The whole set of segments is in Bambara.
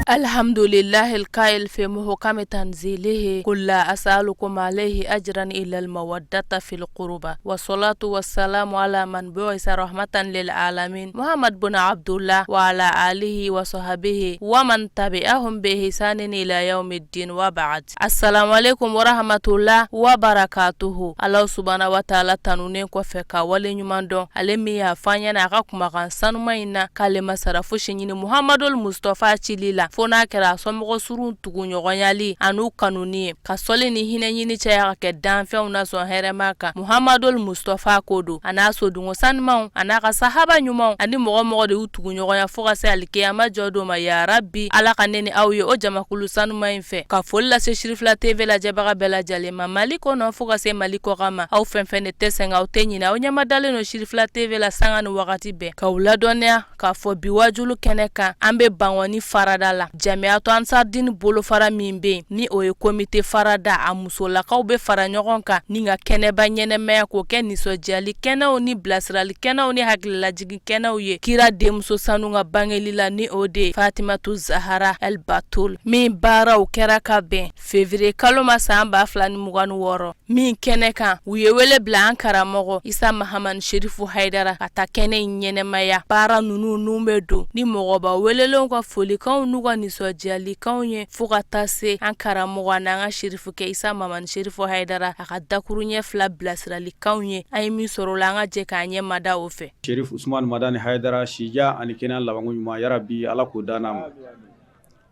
Alhamdulillahi alqail fi muhkami tanzilihi qul la as'alukum alayhi ajran illa almawaddata fil qurba wassalatu wassalamu ala man bu'isa rahmatan lil alamin Muhammad bin Abdullah wa ala alihi wa sahbihi wa man tabi'ahum bi ihsanin ila yawmiddin wa ba'd. Assalamu alaikum warahmatullah wabarakatuhu. Ala subhanahu wa ta'ala tanunen kɔfɛ ka wale ɲuman dɔn ale min y'a fɔ an ɲɛna a ka kumakan sanuma in na k'ale ma sara fosi ɲini Muhamadul Mustafa cili la fo n'a kɛra a somɔgɔ surun tuguɲɔgɔnyali an'u kanuni ye ka sɔli ni hinɛ ɲini caya ka kɛ danfɛnw na sɔn hɛrɛma kan Muhamadul Mustafa ko don a n'a sodungo sanumanw a n'a ka sahaba ɲumanw ani mɔgɔ mɔgɔ de y'u tuguɲɔgɔnya fo ka se alikiyama jɔ don ma. Ya rabi, Ala ka ne ni aw ye o jamakulu sanuma in fɛ. Ka foli lase Sirifila TV lajɛbaga bɛɛ lajɛlen ma Mali kɔnɔ fo ka se Mali kɔkan ma. Aw fɛn fɛn de tɛ sɛgɛn, aw tɛ ɲinɛ, aw ɲɛmadalen don Sirifila TV la sanga ni wagati bɛɛ. K'aw ladɔnniya k'a fɔ bi wajulu kɛnɛ kan, an bɛ Bankɔni farada la, Jamiyatu Ansardini bolofara min bɛ yen ni o ye komite farada, a musolakaw bɛ fara ɲɔgɔn kan ni ka kɛnɛba ɲɛnɛmaya k'o kɛ nisɔndiyali kɛnɛw ni bilasirali kɛnɛw ni hakililajigin kɛnɛw ye kira denmuso sanu ka bangeli la, ni o de ye Fatimatu Zahara El Batul, min baaraw kɛra ka bɛn février kalo ma san 2026 min kɛnɛ kan. U ye wele bila an karamɔgɔ Isa Mahamani Sherifu Hayidara ka taa kɛnɛ in ɲɛnɛmaya. Baara ninnu n'u bɛ don ni mɔgɔba welelenw ka folikanw n'u ka nisɔndiyalikanw ye, fo ka taa se an karamɔgɔ an'an ka sherifukɛ Isa Mahamani Sherifu Hayidara a ka dakuruɲɛ fila bilasiralikanw ye. An ye min sɔrɔ o la, an ka jɛ k'an ɲɛ mada o fɛ. Sherif Usumani Madani Hayidara, sija ani kɛnɛya labanko ɲuman, yarabi Ala k'o d'an ma.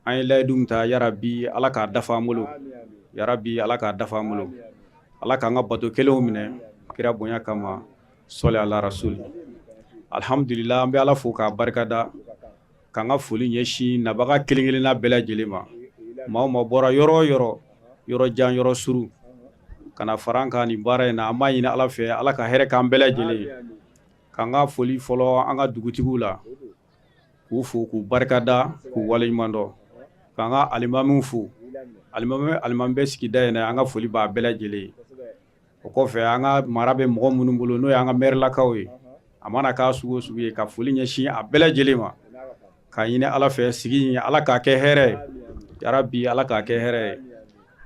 An ye layidu min ta, yarabi Ala k'a dafa an bolo, yarabi Ala k'a dafa an bolo. Ala k'an ka bato kelenw minɛ kira bonya kama, sɔli ala rasuli. Alhamdulila, an bɛ Ala fo k'a barikada, k'an ka foli ɲɛsin nabaga kelen-kelenna bɛɛ lajɛlen ma. Maa o maa bɔra yɔrɔ o yɔrɔ, yɔrɔ jan, yɔrɔ surun, ka na fara an kan nin baara in na, an b'a ɲini Ala fɛ, Ala ka hɛrɛ k'an bɛɛ lajɛlen ye. K'an ka foli fɔlɔ an ka dugutigiw la, k'u fo, k'u barikada, k'u waleɲuman dɔn, k'an ka alimamiw fo. Alimami alimami bɛ sigida in na, an ka foli b'a bɛɛ lajɛlen ye. O kɔfɛ, an ka mara bɛ mɔgɔ minnu bolo, n'o y'an ka mɛrilakaw ye, a mana k'a sugu o sugu ye, ka foli ɲɛsin a bɛɛ lajɛlen ma, k'a ɲini Ala fɛ, sigi in, Ala k'a kɛ hɛrɛ ye, yarabi Ala k'a kɛ hɛrɛ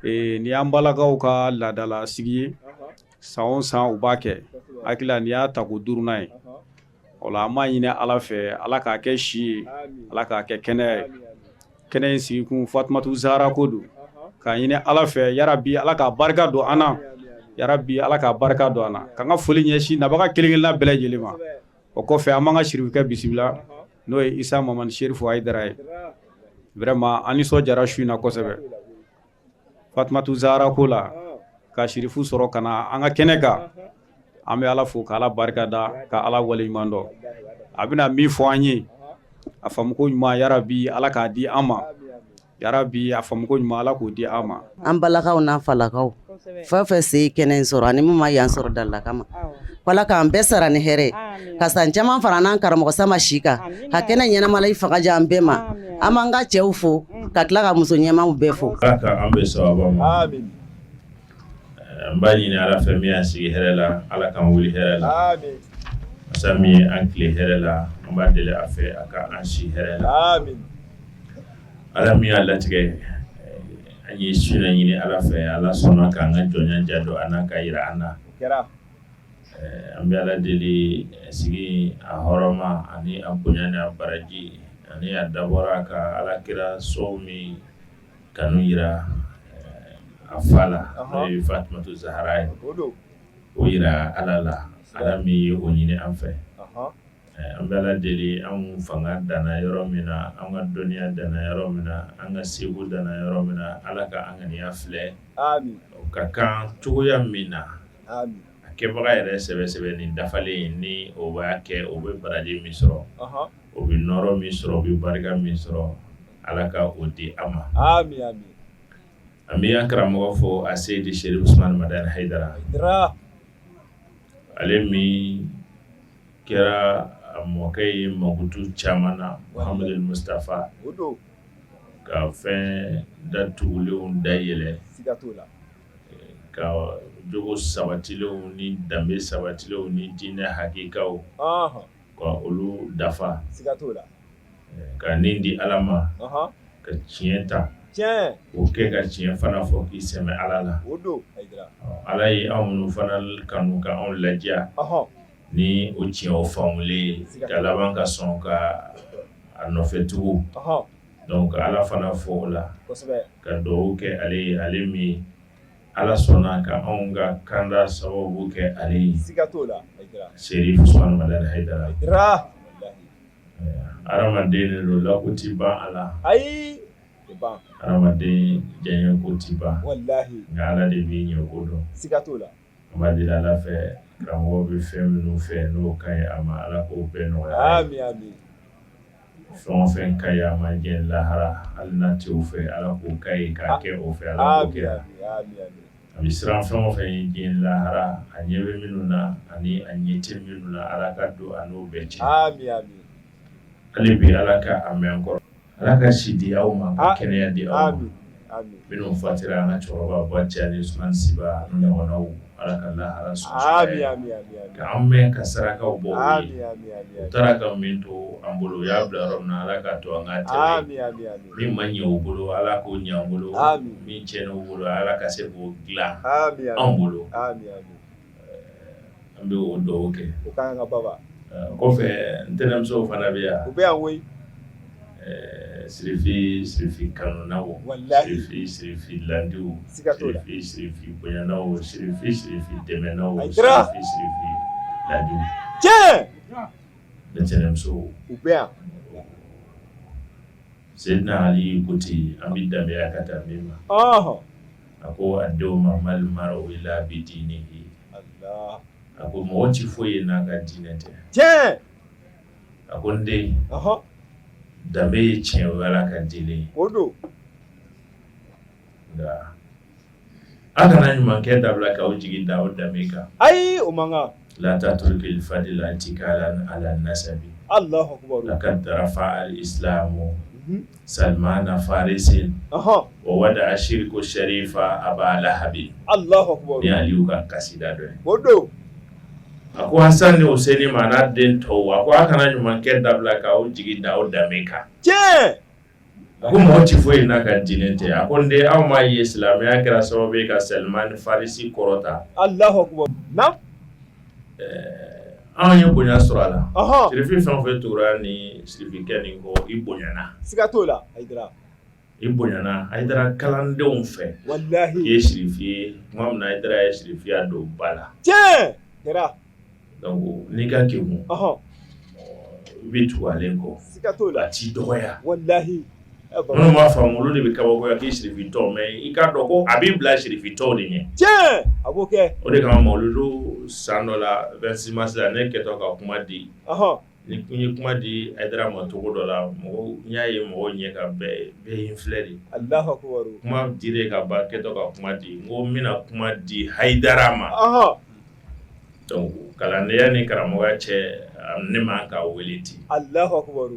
ye. Nin y'an balakaw ka laadala sigi ye, san o san u b'a kɛ. Hakili la nin y'a tako duurunan ye. O la an b'a ɲini Ala fɛ, Ala k'a kɛ si ye, Ala k'a kɛ kɛnɛya ye. Kɛnɛ in sigikun, Fatumatu Zahara ko don. K'a ɲini Ala fɛ, yarabi Ala k'a barika don an na, yarabi Ala k'a barika don an na. K'an ka foli ɲɛsin nabaga kelen-kelenna bɛɛ lajɛlen ma. O kɔfɛ, an b'an ka sirifukɛ bisimila, n'o ye Isa Mamani Serifu Hayidara ye. Vraiment, an nisɔn su in na kosɛbɛ Fatumatu Zahara ko la, ka sirifu sɔrɔ ka na an ka kɛnɛ kan. An bɛ Ala fo, ka Ala barikada, ka Ala waleɲuman dɔn. A bɛna min fɔ an ye, a faamuko ɲuman, yarabi Ala k'a di an ma, yarabi a faamuko ɲuman, Ala k'o di an ma. An balakaw n'an falakaw, fɛn fɛn se kɛnɛ in sɔrɔ ani min ma yan sɔrɔ dalila kama, wala k'an bɛɛ sara ni hɛrɛ, ka san caman fara n'an karamɔgɔ sama si kan, ka kɛnɛ ɲɛnamala i fanga jan an bɛɛ ma. An b'an ka cɛw fo, ka tila ka muso ɲɛmaw bɛɛ fo. Ala ka an bɛɛ sababa ma. An b'a ɲini Ala fɛ, min y'an sigi hɛrɛ la, Ala k'an wuli hɛrɛ la. Masa min ye an tile hɛrɛ la, an b'a deli a fɛ, a ka an si hɛrɛ la. Ala min y'a latigɛ an ye su ɲini Ala fɛ, Ala sɔnna k'an ka jɔnya ja don an na, ka yira an na. An bɛ Ala deli, sigi a hɔrɔnma ani a bonya ni a baraji ani a dabɔra ka Ala kira so min kanu yira a fa la, n'o ye Fatumatu Zahara ye, o yira Ala la, Ala min ye o ɲini an fɛ. An bɛ Ala deli, anw fanga danna yɔrɔ min na, an ka dɔnniya danna yɔrɔ min na, an ka seko danna yɔrɔ min na, Ala ka an ŋaniya filɛ o ka kan cogoya min na, a kɛbaga yɛrɛ sɛbɛ sɛbɛ ni dafalen ni o b'a kɛ, o bɛ baraji min sɔrɔ, o bɛ nɔrɔ min sɔrɔ, o bɛ barika min sɔrɔ, Ala ka o di an ma. An bɛ an karamɔgɔ fo, a Seyidi Sherif Usumani Madani Hayidara, ale min kɛra a mɔkɛ ye mankutu caman na Muhamadu Mustafa, ka fɛn datugulenw dayɛlɛ, ka jogo sabatilenw ni danbe sabatilenw ni diinɛ hakikaw ka olu dafa, ka nin di Ala ma. Ka tiɲɛ ta k'o kɛ ka tiɲɛ fana fɔ k'i sɛmɛ Ala la. Ala ye anw minnu fana kanu ka anw ladiya ni o tiɲɛ o faamulen ye ka laban ka sɔn ka a nɔfɛ tugu. Donc Ala fana fo o la ka dugawu kɛ ale ye, ale min Ala sɔnna ka anw ka kanda sababu kɛ ale ye. Serif Usumani Madani Hayidara. Hadamaden de don lako tɛ ban a la, ayi o tɛ ban, hadamaden diyaɲeko tɛ ban, walahi, nka Ala de b'i ɲɛko dɔn, siga t'o la, an b'a deli Ala fɛ karamɔgɔ bɛ fɛn minnu fɛ n'o ka ɲi a ma Ala k'o bɛɛ nɔgɔya a ye, ami ami, fɛn o fɛn ka ɲi a ma diɲɛ lahara hali n'a tɛ o fɛ Ala k'o k'a ye k'a kɛ o fɛ Ala k'o kɛ, ami ami ami, a bɛ siran fɛn o fɛn ɲɛ diɲɛ lahara a ɲɛ bɛ minnu na ani a ɲɛ tɛ minnu na Ala ka don a n'o bɛɛ cɛ, ami ami, hali bi Ala ka a mɛn an kɔrɔ Ala ka si di aw ma ka kɛnɛya di aw ma, ami ami, minnu fatira an ka cɛkɔrɔba Buwa Cani Usumani Siba n'u ɲɔgɔnnaw Ala ka lahara sɔn ami ami ami ami, ka an mɛn ka sarakaw bɔ u ye ami ami ami u taara ka min to an bolo u y'a bila yɔrɔ min na Ala k'a to an k'a tɛmɛ ami ami ami, min ma ɲɛ u bolo Ala k'o ɲɛ an bolo ami min tiɲɛna u bolo Ala ka se k'o dilan ami anw bolo ami ami, an bɛ o dugawu kɛ o ka kan ka baba kɔfɛ n tɛnɛmusow fana bɛ yan u bɛ yan koyi Sirifi sirifi kanunaw walahi sirifi sirifi landiw siga t'o la sirifi sirifi bonyanaw sirifi sirifi dɛmɛnaw Hayidara sirifi sirifi ladiw tiɲɛ ne tɛnɛmusow u bɛ yan Seyidina Ali ko ten an bɛ danbeya ka taa min ma ɔhɔn a ko a denw ma mal mar'u illa bi dinihi Allah a ko mɔgɔ ti foyi ye n'a ka diinɛ tɛ tiɲɛ a ko n den ɔhɔn danbe ye tiɲɛ o ye Ala ka diinɛ ye o don nka a kana ɲumankɛ dabila k'aw jigi da aw danbe kan ayi o man kan la tatrukil fadila itikalan ala nasabi Allahu akbar lakad rafa al islamu salmana farisin ɔhɔn wa wada shirku sharifa aba lahabi Allahu akbar ni Aliyu ka kasida dɔ ye o don a ko Hasan ni Useni ma n'a den tɔw a ko a kana ɲumankɛ dabila k'aw jigi da aw danbe kan tiɲɛ a ko mɔgɔ ti foyi n'a ka diinɛ tɛ a ko n den aw m'a ye silamɛya kɛra sababu ye ka Salman Farisi kɔrɔta Allahu akbar naam anw ye bonya sɔrɔ a la ɔhɔn sirifi fɛn o fɛn tugura ni sirifikɛ nin kɔ i bonyana siga t'o la Hayidara i bonyana Hayidara kalandenw fɛ walahi i ye sirifi ye tuma min na Hayidara ye sirifiya don ba la tiɲɛ kɛra donc n'i ka kegun ɔhɔn i bɛ tugu ale kɔ siga t'o la a t'i dɔgɔya walahi ɛ baba minnu b'a faamu olu de bɛ kabakoya k'i sirifi tɔ mais i k'a dɔn ko a b'i bila sirifi tɔw de ɲɛ tiɲɛ a b'o kɛ o de kama mawuludu san dɔ la 26 mars la ne kɛtɔ ka kuma di ɔhɔn ni n ye kuma di Hayidara ma cogo dɔ la mɔgɔw n y'a ye mɔgɔw ɲɛ ka bɛɛ bɛɛ ye n filɛ de Allahu akbar kuma dilen ka ban kɛtɔ ka kuma di n ko n bɛna kuma di Hayidara ma ɔhɔn donc kalandenya ni karamɔgɔya cɛ ne man ka wele ten Allahu akbar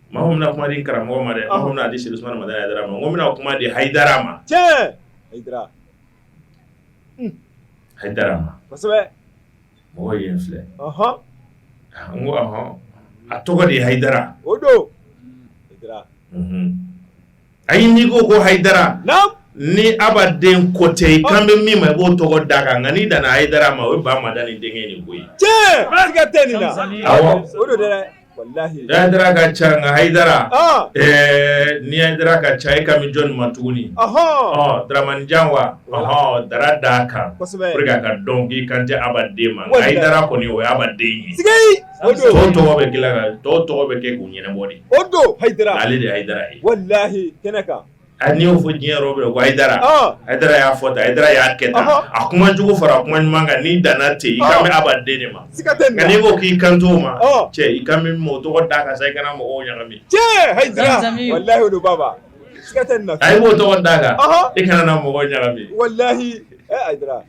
maa min bɛna kuma di karamɔgɔ ma dɛ maa min bɛna di Sɛki Usumani Madani Hayidara ma n ko n bɛna kuma di Hayidara ma tiɲɛ Hayidara Hayidara ma kosɛbɛ mɔgɔw ye n filɛ ɔhɔn n ko ɔhɔn a tɔgɔ de ye Hayidara o don Hayidara ayi n'i ko ko Hayidara naam ni Aba den ko tɛ i kan bɛ min ma i b'o tɔgɔ d'a kan nka n'i danna Hayidara ma o ye Ba Madani denkɛ nin ko ye tiɲɛ siga tɛ nin na awɔ o don dɛ walahi Hayidara ka ca nka Hayidara ɔn ni Hayidara ka ca e kan bɛ jɔn ma tuguni ɔhɔn ɔ Daramani Jan wa ɔhɔn dara d'a kan kosɛbɛ pour que a ka dɔn k'i kan tɛ Aba den ma nka Walahi. Hayidara kɔni o ye Aba den ye sigayi o tɔw don tɔgɔ bɛ tila ka tɔw tɔgɔ bɛ kɛ k'u ɲɛnabɔ de o don Hayidara ale de ye Hayidara ye walahi kɛnɛ kan a n'i y'o fɔ diɲɛ yɔrɔ bɛɛ ko Hayidara ɔn Hayidara y'a fɔ tan Hayidara y'a kɛ tan Ɔhɔ. a kuma jugu fara a kuma ɲuman kan n'i danna ten i kan bɛ Aba den de ma siga tɛ nin nka na n'i ko k'i kan t'o ma Ɔ. cɛ i kan bɛ min ma o tɔgɔ d'a kan sa i kana mɔgɔw ɲagami tiɲɛ Hayidara Zamzami. walahi o don baba siga tɛ nin na a i b'o tɔgɔ d'a kan ɔhɔn i kana na mɔgɔw ɲagami walahi ɛ Hayidara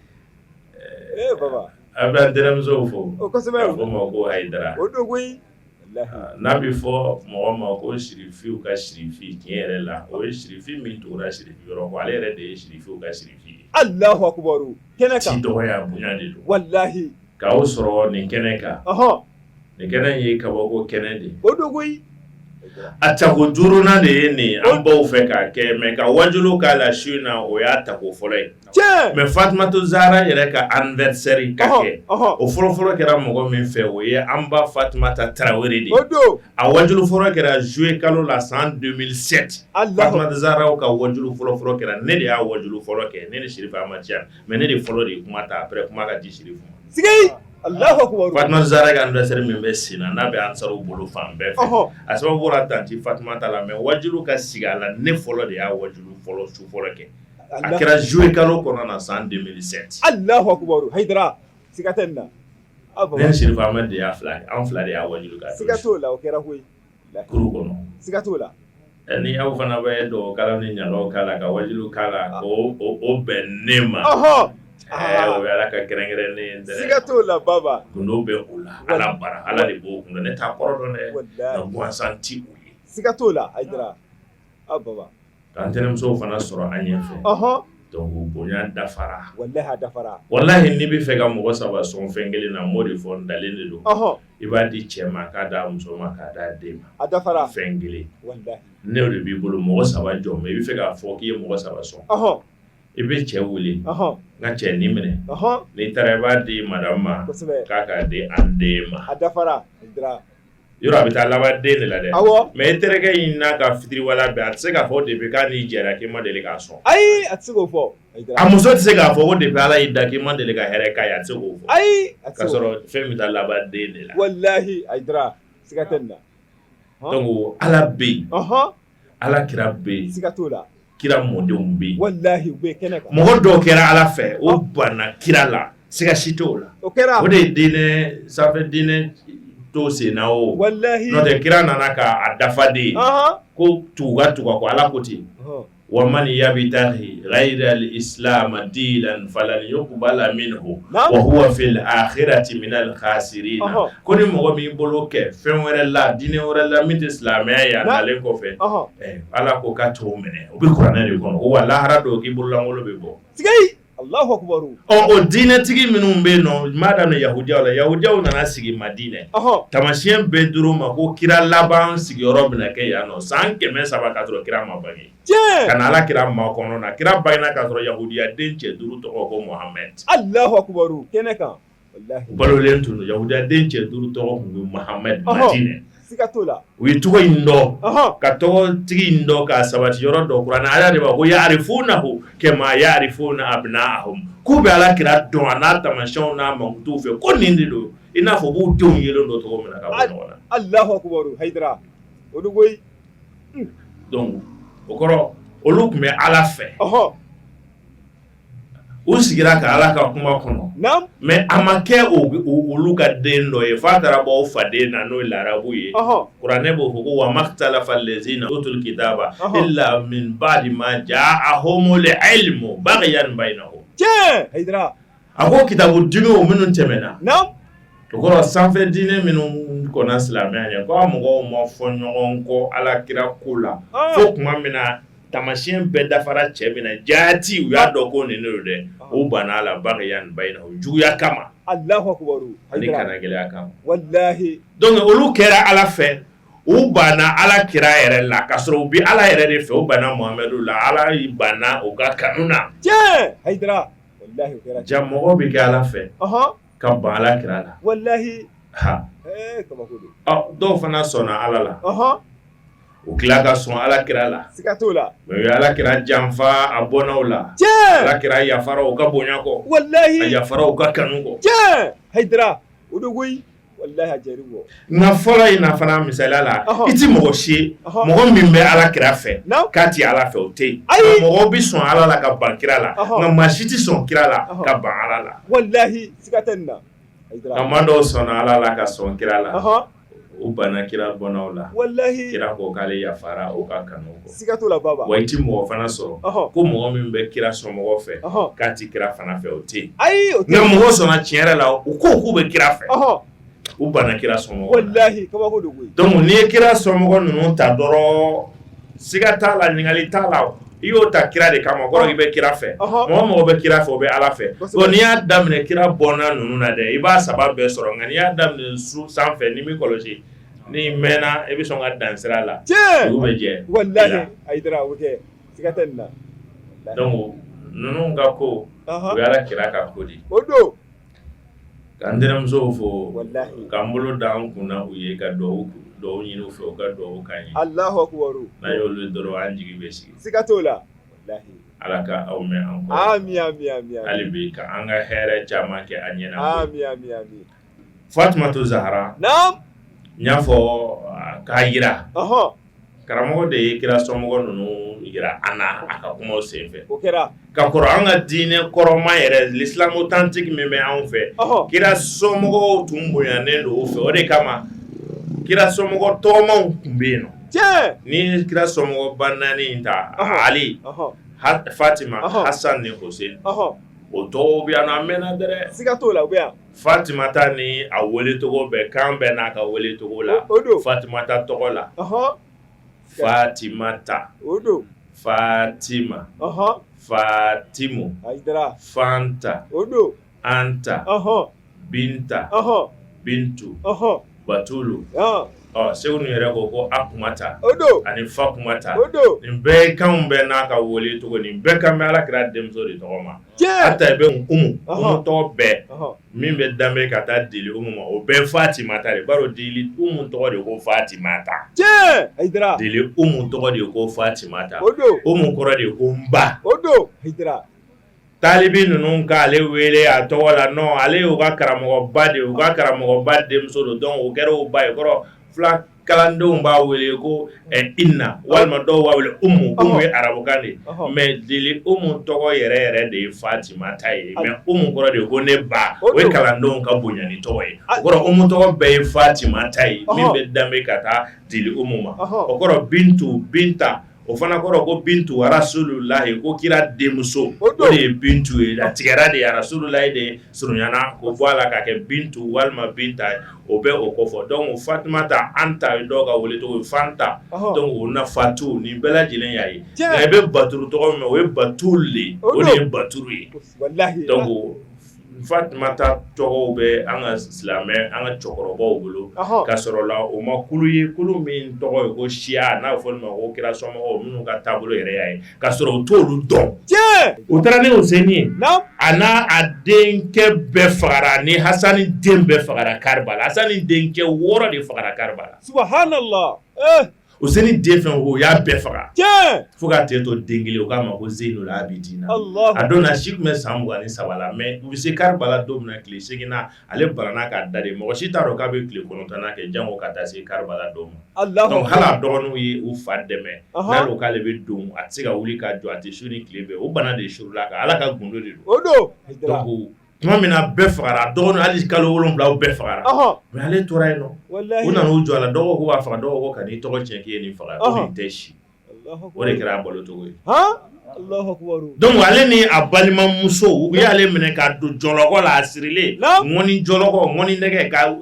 ee baba a bɛ an tɛnɛmusow fo o kosɛbɛ k'a fɔ ma ko Hayidara o don koyi walahi n'a bɛ fɔ mɔgɔ ma ko sirifiw ka sirifi tiɲɛ yɛrɛ la o ye sirifi min tugura sirifi yɔrɔ kɔ ale yɛrɛ de ye sirifiw ka sirifi ye Allahu akbar kɛnɛ ci kan dɔgɔya bonya de don walahi k'aw sɔrɔ nin kɛnɛ kan ɔhɔn nin kɛnɛ ye kabako kɛnɛ de ye o don koyi A tako duurunan de ye nin an baw fɛ k'a kɛ, mais ka wajulu k'a la su in na, o y'a tako fɔlɔ ye. Mais Fatumatu Zahara yɛrɛ ka anniversaire ka kɛ, o fɔlɔfɔlɔ kɛra mɔgɔ min fɛ, o ye an ba Fatumata Tarawele de ye. O don. A wajulu fɔlɔ kɛra juillet kalo la san 2007. Fatumata Zahara ka wajulu fɔlɔfɔlɔ kɛra, ne de y'a wajulu fɔlɔ kɛ, ne ni Sirifu Ahmad Tidiane. Mais ne de fɔlɔ de ye kuma ta, après kuma ka di Sirifu ma. Sigi! Alahu akubaru. Fatumata Zahara ka anniversaire min bɛ sen na, n'a bɛ Ansaruw bolo fan bɛɛ fɛ, a sababu bɔra tanti Fatumata la, mais wajulu ka sigi a la, ne fɔlɔ de y'a wajulu fɔlɔ su fɔlɔ kɛ. A kɛra juillet kalo kɔnɔ na san 2007. Alahu akubaru Hayidara, siga tɛ nin na. Ne ni Sirifu Ahmed de y'a fila, an fila de y'a wajulu k'a Siga t'o la, o kɛra koyi. Kuru kɔnɔ. Siga t'o la. Ni aw fana bɛ dɔgɔ kalan ni ɲagaw k'a la, ka wajulu k'a la, o bɛn ne ma. O ye Ala ka kɛrɛnkɛrɛnnen ye dɛ. Siga t'o la baba. Gundo bɛ o la, Ala bara, Ala de b'o kun dɔn, ne t'a kɔrɔ dɔn dɛ. Walahi. Nka gansan ti o ye. Siga t'o la Hayidara. A baba. K'an tɛnɛmusow fana sɔrɔ an ɲɛfɛ. Donc bonya dafara. Walahi a dafara. Walahi n'i bɛ fɛ ka mɔgɔ saba sɔn fɛn kelen na, n b'o de fɔ, ntalen de don. I b'a di cɛ ma, k'a d'a muso ma, k'a d'a den ma. A dafara. Fɛn kelen. Walahi. N'o de b'i bolo, mɔgɔ saba jɔn bɛ, i bɛ fɛ k'a fɔ k'i ye mɔgɔ saba sɔn. I bɛ cɛ wele. N ka cɛ nin minɛ. N'i taara i b'a di madame ma. Kosɛbɛ. K'a k'a di an den ma. A dafara. Hayidara. Yɔrɔ a bɛ taa laban den de la dɛ. Awɔ. Mais i terikɛ in n'a ka fitiriwaleya bɛɛ, a tɛ se k'a fɔ depuis k'a n'i jɛra k'i ma deli k'a sɔn. Ayi, a tɛ se k'o fɔ. A muso tɛ se k'a fɔ ko depuis Ala y'i da k'i ma deli ka hɛrɛ k'a ye, a tɛ se k'o fɔ. Ayi, a tɛ K'a se k'o fɔ. sɔrɔ fɛn bɛ taa laban den de la. Walahi Hayidara, siga tɛ nin na. Donc Ala bɛ yen. Ala kira bɛ yen. Siga t'o la. Kira mɔdenw bɛ yen. Walahi u bɛ kɛnɛ kan. Mɔgɔ dɔw kɛra Ala fɛ, o banna kira la, siga si t'o la. O kɛra. O de ye diinɛ sanfɛ diinɛ to sen na o. Walahi. N'o tɛ kira nana k'a dafa de ye. Ko tugu ka tugu a kɔ, Ala ko ten. Wa man yabtaghi ghayra al-islam dinan falan yuqbala minhu wa huwa fil akhirati minal khasirin. Ko ni mɔgɔ min bolo kɛ fɛn wɛrɛ la, diinɛ wɛrɛ la min tɛ silamɛya ye, a nalen kɔfɛ, Ala ko k'a t'o minɛ. O bɛ kuranɛ de kɔnɔ. Wa lahara don k'i bololankolon bɛ bɔ. Sikeyi Alahu akibaru. Ɔ o diinɛtigi minnu bɛ yen nɔ, n b'a daminɛ yahudiyaw la, yahudiyaw nana sigi Madinɛ. Taamasiyɛn bɛɛ dir'u ma ko kira laban sigiyɔrɔ bɛna kɛ yan nɔ san 300 k'a sɔrɔ kira ma bange. Tiɲɛ. Ka na Ala kira makɔnɔ na, kira bangena k'a sɔrɔ yahudiya den cɛ duuru tɔgɔ ko Mohamɛd. Alahu akibaru kɛnɛ kan. Walahi. U balolen tun don, yahudiya den cɛ duuru tɔgɔ tun bɛ Mohamɛd Madinɛ. Siga t'o la. U ye tɔgɔ in dɔn, ka tɔgɔtigi in dɔn k'a sabati yɔrɔ dɔn. Kuranɛ aya de b'a ko ya'rifunahu kama ya'rifuna abna'ahum, k'u bɛ Ala kira dɔn a n'a taamasiyɛnw n'a mankutuw fɛ, ko nin de don, i n'a fɔ u b'u denw yelen dɔn cogo min na ka bɔ ɲɔgɔn na. Alahu akibaru Hayidara o don koyi. Donc o kɔrɔ olu tun bɛ Ala fɛ. U sigira ka Ala ka kuma kɔnɔ. Naamu. Mais a ma kɛ olu ka den dɔ ye f'a taara bɔ u faden na, n'o ye larabu ye. Kuranɛ b'o fɔ ko wa makhtalafa allazina utul kitaba illa min ba'di ma ja'ahumul ilmu baghyan bainahum. Tiɲɛ Hayidara. A ko kitabu diinɛw minnu tɛmɛna. Naamu. O kɔrɔ sanfɛ diinɛ minnu kɔnna silamɛya ɲɛ, ko a mɔgɔw ma fɔ ɲɔgɔn kɔ Ala kira ko la fo tuma min na taamasiyɛn bɛɛ dafara cɛ min na, jaati u y'a dɔn ko nin de don dɛ, u banna a la baghyan bainahum, juguya kama. Alahu akibaru. Ani kanagɛlɛya kama. Walahi. Donc olu kɛra Ala fɛ, u banna Ala kira yɛrɛ la, k'a sɔrɔ u bɛ Ala yɛrɛ de fɛ, u banna Muhamadu la, Ala y'i banna u ka kanu na. Tiɲɛ Hayidara. Walahi o kɛra. Ja mɔgɔ bɛ kɛ Ala fɛ. Ka ban Ala kira la. Walahi. Ha. Ee kabako don. Ɔ dɔw fana sɔnna Ala la. U tila ka sɔn Ala kira la. Siga t'o la. Mais u ye Ala kira janfa a bɔnnaw la. Tiɲɛ. Ala kira yafara u ka bonya kɔ. Walahi. A yafara u ka kanu kɔ. Tiɲɛ. Hayidara o don koyi. Walahi a jɛr'i kɔ. Nka fɔlɔ in na fana misaliya la, i ti mɔgɔ si ye mɔgɔ min bɛ Ala kira fɛ k'a ti Ala fɛ, o tɛ yen. Ayi. Mɔgɔw bɛ sɔn Ala la ka ban kira la, nka maa si tɛ sɔn kira la ka ban Ala la. Walahi siga tɛ nin na. Nka maa dɔw sɔnna Ala la ka sɔn kira la. U banna kira bɔnnaw la. Walahi. Kira ko k'ale yafara u ka kanu kɔ. Siga t'o la baba. Wa i ti mɔgɔ fana sɔrɔ ko mɔgɔ min bɛ kira somɔgɔ fɛ k'a ti kira fana fɛ, o tɛ yen. Ayi, o tɛ Nka yen. mɔgɔ sɔnna tiɲɛ yɛrɛ la, u ko k'u bɛ kira fɛ. U banna kira somɔgɔ la. Walahi kabako don koyi. Donc n'i ye kira somɔgɔ ninnu ta dɔrɔn, siga t'a la, ɲininkali t'a la, i y'o ta kira de kama, o kɔrɔ i bɛ kira fɛ. Mɔgɔ o mɔgɔ bɛ kira fɛ, o bɛ Ala fɛ. Bon n'i y'a daminɛ kira bɔnna ninnu na dɛ, i b'a saba bɛɛ sɔrɔ. Nka n'i y'a daminɛ su sanfɛ, n'i m'i kɔlɔsi, N'i mɛnna i bɛ sɔn ka dan sira la, tiɲɛ, dugu bɛ jɛ. Walahi Hayidara, o bɛ kɛ, siga tɛ nin na. Donc ninnu ka ko, o ye Ala kira ka ko de ye. O don. Ka n tɛnɛmusow fo, walahi, k'an bolo da an kunna u ye ka dugawu ɲini u fɛ, u ka dugawu k'an ye. Alahu akubaru. N'an y'olu ye dɔrɔn an jigi bɛ sigi. Siga t'o la, walahi. Ala ka aw mɛn an kɔrɔ. Ami ami ami. Hali bi ka an ka hɛrɛ caman kɛ an ɲɛna. Ami ami ami. Fatumatu Zahara. Naam. N y'a fɔ k'a jira. Ɔhɔn. Karamɔgɔ de ye kira somɔgɔ ninnu jira an na a ka kumaw senfɛ. O kɛra. Ka kɔrɔ an ka diinɛ kɔrɔma yɛrɛ l'islam authentique min bɛ anw fɛ. Ɔhɔn. Kira somɔgɔw tun bonyanen don o fɛ, o de kama kira somɔgɔ tɔgɔmaw tun bɛ yen nɔ. Tiɲɛ. N'i ye kira somɔgɔba naani in ta. Ɔhɔn. Ali. Ɔhɔn. Fatima. Ɔhɔn. Hasan ni Hussein. Ɔhɔn. O tɔgɔw bɛ yan nɔ a mɛnna dɛ. Siga t'o la, o bɛ yan. Fatimata ni a welecogo bɛɛ kan bɛɛ n'a ka welecogo la. O don. Fatimata tɔgɔ la. Ɔhɔn. Fatimata. O don. Fatima. Ɔhɔn. Fatimu. Hayidara. Fanta. O don. Anta. Ɔhɔn. Binta. Ɔhɔn. Bintu. Ɔhɔn. Batulu. Ɔn. Ɔ Segu ninnu yɛrɛ ko ko Akumata. O don. Ani Fakumata. O don. Nin bɛɛ kanw bɛɛ n'a ka wele cogo, nin bɛɛ kan bɛ Ala kira denmuso de tɔgɔ ma. Tiɲɛ. Hata i bɛ Umu. Ɔhɔn. Umu tɔgɔ bɛɛ. Ɔhɔn. Min bɛ danbe ka taa deli Umu ma, o bɛɛ Fatimata de. Bari deli Umu tɔgɔ de ko Fatimata. Tiɲɛ. Hayidara. Deli Umu tɔgɔ de ko Fatimata. O don. Umu kɔrɔ de ko n ba. O don. Hayidara. Talibi ninnu k'ale wele a tɔgɔ la, non, ale y'u ka karamɔgɔba de ye, u ka karamɔgɔba denmuso don, donc o kɛra u ba ye. Kɔrɔ fula kalandenw b'a wele ko Inna, walima dɔw b'a wele Umu. Umu ye arabukan de ye, mais deli Umu tɔgɔ yɛrɛ yɛrɛ de ye Fatimata ye, mais Umu kɔrɔ de ye ko ne ba. O ye kalandenw ka bonyani tɔgɔ ye. O kɔrɔ Umu tɔgɔ bɛɛ ye Fatimata ye, min bɛ danbe ka taa deli Umu ma. O kɔrɔ Bintu, Binta, o fana kɔrɔ ko Bintu Rasululahi, ko kira denmuso, o de ye Bintu ye. A tigɛra de, Rasululahi de surunyana k'o bɔ a la ka kɛ Bintu walima Binta ye, o bɛ o kofɔ. Donc Fatumata, Anta ye dɔw ka wele cogo ye, Fanta, donc o na Fatu, nin bɛɛ lajɛlen y'a ye. Nka i bɛ Baturu tɔgɔ min, o ye Batul de ye, o de ye Baturu ye. Walahi. Donc Fatumata tɔgɔw bɛ an ka silamɛ, an ka cɛkɔrɔbaw bolo, ka sɔrɔ la o ma kulu ye, kulu min tɔgɔ ye ko siya, n'a fɔ ma ko kira somɔgɔw minnu ka taabolo yɛrɛ y'a ye, ka sɔrɔ u t'olu dɔn. U taara ni Useni ye, a n'a a denkɛ bɛɛ fagara, ni Hasani den bɛɛ fagara Karibala. Hasani denkɛ 6 de fagara Karibala. Subhanallah. Useni den fɛn o y'a bɛɛ faga fo ka ten to den kelen, o k'a ma ko Zeyinul Abidina. A don na si tun bɛ san 23 la, mais u bɛ se Karibala don min na, tile 8 na, ale banana k'a da de, mɔgɔ si t'a dɔn k'a bɛ tile 9nan kɛ jango ka taa se Karibala don ma. Donc hali a dɔgɔninw ye u fa dɛmɛ, n'ale ko k'ale bɛ don, a tɛ se ka wuli ka jɔ, a tɛ su ni tile bɛɛ, o bana de surula kan, Ala ka gundo de don. O don. Donc tuma min na bɛɛ fagara, dɔgɔnin hali kalo 7 bɛɛ fagara, mais ale tora yen nɔ. U nana u jɔ a la, dɔgɔ ko b'a faga, dɔgɔ ko kan'i tɔgɔ tiɲɛ k'i ye nin faga, ko nin tɛ si. O de kɛra a balo cogo ye. Donc ale ni a balimamuso, u y'ale minɛ ka don jɔlɔkɔ la, a sirilen ŋɔni jɔlɔkɔ, ŋɔni nɛgɛ, ka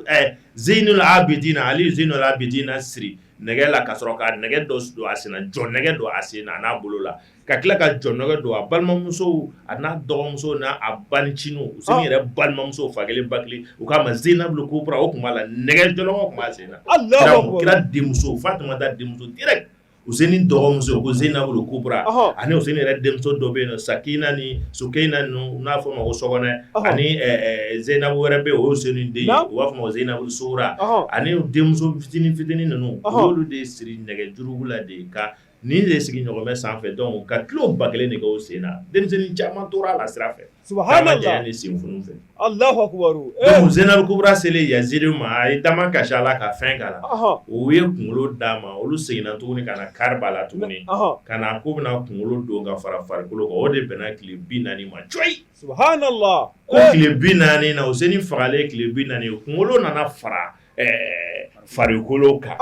Zeyinul Abidina, Ali Zeyinul Abidina siri nɛgɛ la, ka sɔrɔ ka nɛgɛ dɔ don a sen na, jɔ nɛgɛ don a sen na a n'a bolo la, ka tila ka jɔ nɛgɛ don a balimamuso a n'a dɔgɔmuso n'a a baniciniw, Useni yɛrɛ balimamuso fa kelen ba kelen, u k'a ma Zeyinabul Kubra, o tun b'a la, nɛgɛ jɔlɔkɔ tun b'a sen na. Kira denmuso Fatumata denmuso direct, Useni dɔgɔmuso ko Zeyinabul Kubra, ani Useni yɛrɛ denmuso dɔ bɛ yen nɔ, Sakina ni Sukeyina ninnu, n'a fɔ ma ko Sɔgɔnɛ, ani Zeyinabu wɛrɛ bɛ yen, o ye Useni den ye, u b'a fɔ ma ko Zeyinabul Sugura, ani denmuso fitinin fitinin ninnu, u y'olu de siri nɛgɛ jurugu la de ka nin de sigi ɲɔgɔmɛ sanfɛ. Donc ka kilo 1000 de kɛ o sen na, denmisɛnnin caman tora a la sira fɛ, subhanallah, ni senfunu fɛ. Allahu akbar. Donc Zeyinabul Kubra selen Yazidi ma, a ye dama kasi a la ka fɛn k'a la, u ye kunkolo d'a ma. Olu seginna tuguni ka na Karibala tuguni, ka na k'u bɛna kunkolo don ka fara farikolo kan, o de bɛnna tile 40 ma coyi. Subhanallah. Ko tile 40 na, Useni fagalen tile 40, kunkolo nana fara farikolo kan.